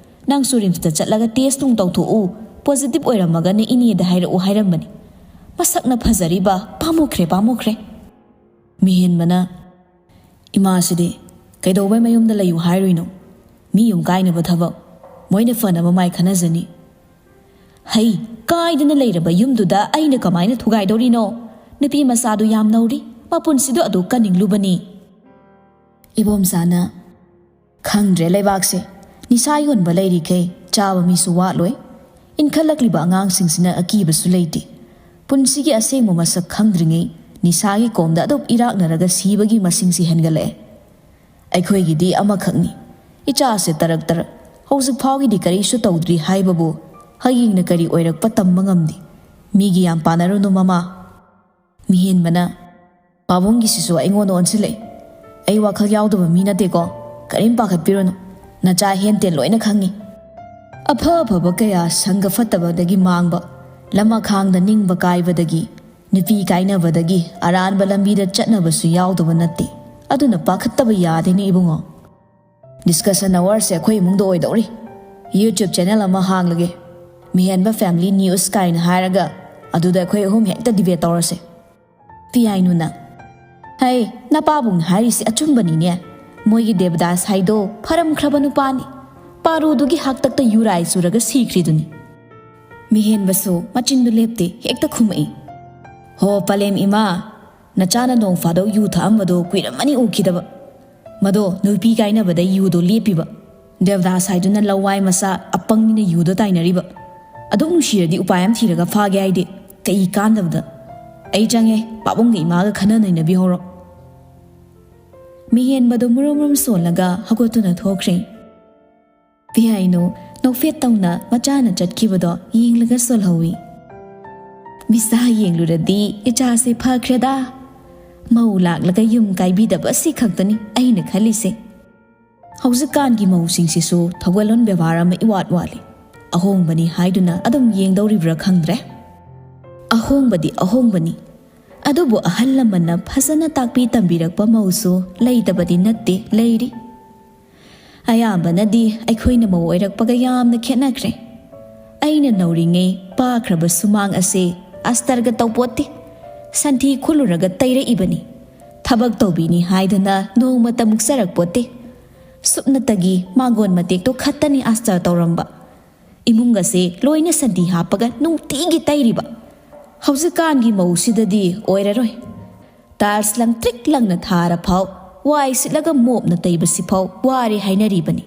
ꯅꯪꯁꯨ ꯔꯤꯝꯁꯇ ꯆꯠꯂꯒ ꯇꯦꯁ ꯅꯨꯡ ꯇꯧꯊꯣꯛꯎ, ꯄꯣꯖꯤꯇꯤꯚ ꯑꯣꯏꯔꯝꯃꯒꯅ ꯏꯅꯦꯗ ꯍꯥꯏꯔꯛꯎ" ꯍꯥꯏꯔꯝꯕꯅꯤ꯫ ꯃꯁꯛꯅ ꯐꯖꯔꯤꯕ, ꯄꯥꯝꯃꯨꯈ꯭ꯔꯦ, ꯄꯥꯝꯃꯨꯈ꯭ꯔꯦ꯫ ꯃꯤꯍꯦꯟꯕꯅ, "ꯏꯃꯥꯁꯤꯗꯤ ꯀꯩꯗꯧꯕꯩ ꯃꯌꯨꯝꯗ ꯂꯩꯌꯨ ꯍꯥꯏꯔꯨꯏꯅꯣ? ꯃꯤ ꯌꯨꯝ ꯀꯥꯏꯅꯕ ꯊꯕꯛ, ꯃꯣꯏꯅ ꯐꯅꯕ ꯃꯥꯏ ꯈꯟꯅꯖꯅꯤ꯫ ꯍꯩ, ꯀꯥꯏꯗꯅ ꯂꯩꯔꯕ ꯌꯨꯝꯗꯨꯗ ꯑꯩꯅ ꯀꯃꯥꯏꯅ ꯊꯨꯒꯥꯏꯗꯧꯔꯤꯅꯣ? ꯅꯨꯄꯤ ꯃꯆꯥꯗꯨ ꯌꯥꯝ ꯅꯧꯔꯤ, ꯃꯄꯨꯟꯁꯤꯗꯣ ꯑꯗꯨ ꯀꯟꯅꯤꯡꯂꯨꯕꯅꯤ꯫" ꯏꯕꯣꯝꯆꯥꯅ, "ꯈꯪꯗ꯭ꯔꯦ ꯂꯩꯕꯥꯛꯁꯦ, ꯅꯤꯁꯥ ꯌꯣꯟꯕ ꯂꯩꯔꯤꯈꯩ ꯆꯥꯕ ꯃꯤꯁꯨ ꯋꯥꯠꯂꯣꯏ꯫ ꯏꯟꯈꯠꯂꯛꯂꯤꯕ ꯑꯉꯥꯡꯁꯤꯡꯁꯤꯅ ꯑꯀꯤꯕꯁꯨ ꯂꯩꯇꯦ꯫ ꯄꯨꯟꯁꯤꯒꯤ ꯑꯁꯦꯡꯕ ꯃꯁꯛ ꯈꯪꯗ꯭ꯔꯤꯉꯩ ꯅꯤꯁꯥꯒꯤ ꯀꯣꯝꯗ ꯑꯗꯨꯝ ꯏꯔꯥꯛꯅꯔꯒ ꯁꯤꯕꯒꯤ ꯃꯁꯤꯡꯁꯤ ꯍꯦꯟꯒꯠꯂꯛꯑꯦ꯫ ꯑꯩꯈꯣꯏꯒꯤꯗꯤ ꯑꯃꯈꯛꯅꯤ, ꯏꯆꯥꯁꯦ ꯇꯔꯛ ꯇꯔꯛ꯫ ꯍꯧꯖꯤꯛ ꯐꯥꯎꯒꯤꯗꯤ ꯀꯔꯤꯁꯨ ꯇꯧꯗ꯭ꯔꯤ ꯍꯥꯏꯕꯕꯨ ꯍꯌꯦꯡꯅ ꯀꯔꯤ ꯑꯣꯏꯔꯛꯄ ꯇꯝꯕ ꯉꯝꯗꯦ꯫ ꯃꯤꯒꯤ ꯌꯥꯝ ꯄꯥꯟꯅꯔꯨꯅꯨ ꯃꯃꯥ꯫" ꯃꯤꯍꯦꯟꯕꯅ, "ꯄꯥꯕꯨꯡꯒꯤꯁꯤꯁꯨ ꯑꯩꯉꯣꯟꯗ ꯑꯣꯟꯁꯤꯜꯂꯛꯏ꯫ ꯑꯩ ꯋꯥꯈꯜ ꯌꯥꯎꯗꯕ ꯃꯤ ꯅꯠꯇꯦꯀꯣ, ꯀꯔꯤꯝ ꯄꯥꯈꯠꯄꯤꯔꯨꯅꯨ꯫ ꯅꯆꯥ ꯍꯦꯟꯇꯦꯟ ꯂꯣꯏꯅ ꯈꯪꯉꯤ꯫ ꯑꯐ ꯑꯐꯕ ꯀꯌꯥ ꯁꯪꯒ ꯐꯠꯇꯕꯗꯒꯤ ꯃꯥꯡꯕ, ꯂꯃꯈꯥꯡꯗ ꯅꯤꯡꯕ ꯀꯥꯏꯕꯗꯒꯤ, ꯅꯨꯄꯤ ꯀꯥꯏꯅꯕꯗꯒꯤ ꯑꯔꯥꯟꯕ ꯂꯝꯕꯤꯗ ꯆꯠꯅꯕꯁꯨ ꯌꯥꯎꯗꯕ ꯅꯠꯇꯦ꯫ ꯑꯗꯨꯅ ꯄꯥꯈꯠꯇꯕ ꯌꯥꯗꯦꯅꯦ ꯏꯕꯨꯡꯉꯣ꯫ ꯗꯤꯁꯀꯁꯟ ꯑꯋꯥꯔꯁꯦ ꯑꯩꯈꯣꯏ ꯏꯃꯨꯡꯗ ꯑꯣꯏꯗꯧꯔꯤ꯫ YouTube ꯆꯦꯅꯦꯜ ꯑꯃ ꯍꯥꯡꯂꯒꯦ, ꯃꯤꯍꯦꯟꯕ ꯐꯦꯃꯤꯂꯤ ꯅ꯭ꯌꯨꯁ ꯀꯥꯏꯅ ꯍꯥꯏꯔꯒ, ꯑꯗꯨꯗ ꯑꯩꯈꯣꯏ ꯑꯍꯨꯝ ꯍꯦꯛꯇ ꯗꯤꯕꯦꯠ ꯇꯧꯔꯁꯦ꯫" ꯄꯤꯌꯥꯏꯅꯨꯅ, "ꯍꯩ, ꯅꯄꯥꯕꯨꯡꯅ ꯍꯥꯏꯔꯤꯁꯤ ꯑꯆꯨꯝꯕꯅꯤꯅꯦ꯫ ꯃꯣꯏꯒꯤ ꯗꯦꯕꯗꯥꯁ ꯍꯥꯏꯗꯣ ꯐꯔꯝꯈ꯭ꯔꯕ ꯅꯨꯄꯥꯅꯤ꯫ ꯄꯥꯔꯨꯗꯨꯒꯤ ꯍꯥꯛꯇꯛꯇ ꯌꯨꯔꯥꯏ ꯆꯨꯔꯒ ꯁꯤꯈ꯭ꯔꯤꯗꯨꯅꯤ꯫" ꯃꯤꯍꯦꯟꯕꯁꯨ ꯃꯆꯤꯟꯗꯨ ꯂꯦꯞꯇꯦ, ꯍꯦꯛꯇ ꯈꯨꯝꯃꯛꯏ, "ꯍꯣ ꯄꯂꯦꯝ ꯏꯃꯥ, ꯅꯆꯥꯅ ꯅꯣꯡ ꯐꯥꯗꯣꯛ ꯌꯨ ꯊꯛꯑꯝꯕꯗꯣ ꯀꯨꯏꯔꯝꯃꯅꯤ ꯎꯈꯤꯗꯕ꯫ ꯃꯗꯣ ꯅꯨꯄꯤ ꯀꯥꯏꯅꯕꯗ ꯌꯨꯗꯣ ꯂꯦꯞꯄꯤꯕ꯫ ꯗꯦꯕꯗꯥꯁ ꯍꯥꯏꯗꯨꯅ ꯂꯋꯥꯏ ꯃꯆꯥ ꯑꯄꯪꯅꯤꯅ ꯌꯨꯗꯣ ꯇꯥꯏꯅꯔꯤꯕ꯫ ꯑꯗꯨꯛ ꯅꯨꯡꯁꯤꯔꯗꯤ ꯎꯄꯥꯏ ꯑꯃ ꯊꯤꯔꯒ ꯐꯥꯒꯦ ꯍꯥꯏꯗꯦ꯫ ꯀꯩ ꯀꯥꯟꯗꯕꯗ꯫ ꯑꯩ ꯆꯪꯉꯦ, ꯄꯥꯕꯨꯡꯒ ꯏꯃꯥꯒ ꯈꯟꯅ ꯅꯩꯅꯕꯤꯍꯧꯔꯣ꯫" ꯃꯤꯍꯦꯟꯕꯗꯣ ꯃꯨꯔꯨꯝ ꯃꯨꯔꯨꯝ ꯁꯣꯜꯂꯒ ꯍꯧꯒꯠꯇꯨꯅ ꯊꯣꯛꯈ꯭ꯔꯦ꯫ ꯄꯤꯌꯥꯏꯅꯨ ꯅꯣꯛꯐꯦꯠ ꯇꯧꯅ ꯃꯆꯥꯅ ꯆꯠꯈꯤꯕꯗꯣ ꯌꯦꯡꯂꯒ ꯁꯣꯜꯍꯧꯏ꯫ "ꯃꯤꯁꯥ ꯌꯦꯡꯂꯨꯔꯗꯤ ꯏꯆꯥꯁꯦ ꯐꯈ꯭ꯔꯦꯗ꯫ ꯃꯧ ꯂꯥꯛꯂꯒ ꯌꯨꯝ ꯀꯥꯏꯕꯤꯗꯕ ꯑꯁꯤ ꯈꯛꯇꯅꯤ ꯑꯩꯅ ꯈꯜꯂꯤꯁꯦ꯫ ꯍꯧꯖꯤꯛꯀꯥꯟꯒꯤ ꯃꯧꯁꯤꯡꯁꯤꯁꯨ ꯊꯧꯒꯜꯂꯣꯟ ꯕꯦꯕꯥꯔ ꯑꯃ ꯏꯋꯥꯠ ꯋꯥꯠꯂꯤ꯫ ꯑꯍꯣꯡꯕꯅꯤ ꯍꯥꯏꯗꯨꯅ ꯑꯗꯨꯝ ꯌꯦꯡꯗꯧꯔꯤꯕ꯭ꯔꯥ ꯈꯪꯗ꯭ꯔꯦ꯫ ꯑꯍꯣꯡꯕꯗꯤ ꯑꯍꯣꯡꯕꯅꯤ, ꯑꯗꯨꯕꯨ ꯑꯍꯜ ꯂꯃꯟꯅ ꯐꯖꯅ ꯇꯥꯛꯄꯤ ꯇꯝꯕꯤꯔꯛꯄ ꯃꯧꯁꯨ ꯂꯩꯇꯕꯗꯤ ꯅꯠꯇꯦ, ꯂꯩꯔꯤ꯫ ꯑꯌꯥꯝꯕꯅꯗꯤ ꯑꯩꯈꯣꯏꯅ ꯃꯧ ꯑꯣꯏꯔꯛꯄꯒ ꯌꯥꯝꯅ ꯈꯦꯠꯅꯈ꯭ꯔꯦ꯫ ꯑꯩꯅ ꯅꯧꯔꯤꯉꯩ ꯄꯥꯈ꯭ꯔꯕ ꯁꯨꯃꯥꯡ ꯑꯁꯦ ꯑꯁꯇꯔꯒ ꯇꯧꯄꯣꯠꯇꯦ, ꯁꯟꯊꯤ ꯈꯨꯜꯂꯨꯔꯒ ꯇꯩꯔꯛꯏꯕꯅꯤ꯫ ꯊꯕꯛ ꯇꯧꯕꯤꯅꯤ ꯍꯥꯏꯗꯅ ꯅꯣꯡꯃꯇ ꯃꯨꯛꯆꯔꯛꯄꯣꯠꯇꯦ꯫ ꯁꯨꯞꯅꯇꯒꯤ ꯃꯥꯡꯒꯣꯟ ꯃꯇꯦꯛꯇꯣ ꯈꯛꯇꯅꯤ ꯑꯁꯇꯔ ꯇꯧꯔꯝꯕ꯫ ꯏꯃꯨꯡ ꯑꯁꯦ ꯂꯣꯏꯅ ꯁꯟꯊꯤ ꯍꯥꯞꯄꯒ ꯅꯨꯡꯇꯤꯒꯤ ꯇꯩꯔꯤꯕ꯫ ꯍꯧꯖꯤꯛꯀꯥꯟꯒꯤ ꯃꯧꯁꯤꯗꯗꯤ ꯑꯣꯏꯔꯔꯣꯏ꯫ ꯇꯥꯏꯜꯁ ꯂꯪꯇ꯭ꯔꯤꯛ ꯂꯪꯅ ꯊꯥꯔ ꯐꯥꯎ, ꯋꯥꯏ ꯁꯤꯠꯂꯒ ꯃꯣꯞꯅ ꯇꯩꯕꯁꯤꯐꯥꯎ ꯋꯥꯔꯦ ꯍꯥꯏꯅꯔꯤꯕꯅꯤ꯫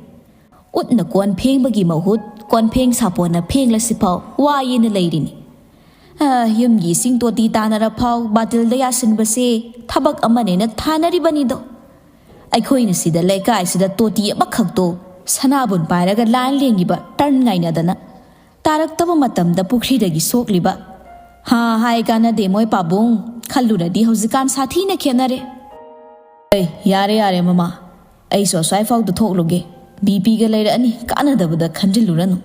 ꯎꯠꯅ ꯀꯣꯟ ꯐꯦꯡꯕꯒꯤ ꯃꯍꯨꯠ ꯀꯣꯟꯐꯦꯡ ꯁꯥꯄꯣꯟꯅ ꯐꯦꯡꯂꯁꯤꯐꯥꯎ ꯋꯥꯏꯌꯦꯅ ꯂꯩꯔꯤꯅꯤ꯫ ꯑ, ꯌꯨꯝꯒꯤ ꯏꯁꯤꯡ ꯇꯣꯇꯤ ꯇꯥꯅꯔ ꯐꯥꯎ ꯕꯥꯇꯤꯜꯗ ꯌꯥꯁꯤꯟꯕꯁꯦ ꯊꯕꯛ ꯑꯃꯅꯦꯅ ꯊꯥꯅꯔꯤꯕꯅꯤꯗꯣ꯫ ꯑꯩꯈꯣꯏꯅ ꯁꯤꯗ ꯂꯩꯀꯥꯏꯁꯤꯗ ꯇꯣꯇꯤ ꯑꯃꯈꯛꯇꯣ ꯁꯅꯥꯕꯨꯟ ꯄꯥꯏꯔꯒ ꯂꯥꯏꯟ ꯂꯦꯡꯉꯤꯕ ꯇꯔꯟ ꯉꯥꯏꯅꯗꯅ꯫ ꯇꯥꯔꯛꯇꯕ ꯃꯇꯝꯗ ꯄꯨꯈ꯭ꯔꯤꯗꯒꯤ ꯁꯣꯛꯂꯤꯕ꯫ ꯍꯥ ꯍꯥꯏ ꯀꯥꯟꯅꯗꯦ ꯃꯣꯏ ꯄꯥꯕꯨꯡ, ꯈꯜꯂꯨꯔꯗꯤ ꯍꯧꯖꯤꯛꯀꯥꯟ ꯁꯥꯊꯤꯅ ꯈꯦꯠꯅꯔꯦ꯫ ꯑꯦ, ꯌꯥꯔꯦ ꯌꯥꯔꯦ ꯃꯃꯥ, ꯑꯩꯁꯨ ꯑꯁ꯭ꯋꯥꯏ ꯐꯥꯎꯗ ꯊꯣꯛꯂꯨꯒꯦ꯫ ꯕꯤ ꯄꯤꯒ ꯂꯩꯔꯛꯑꯅꯤ, ꯀꯥꯟꯅꯗꯕꯗ ꯈꯟꯖꯤꯜꯂꯨꯔꯅꯨ꯫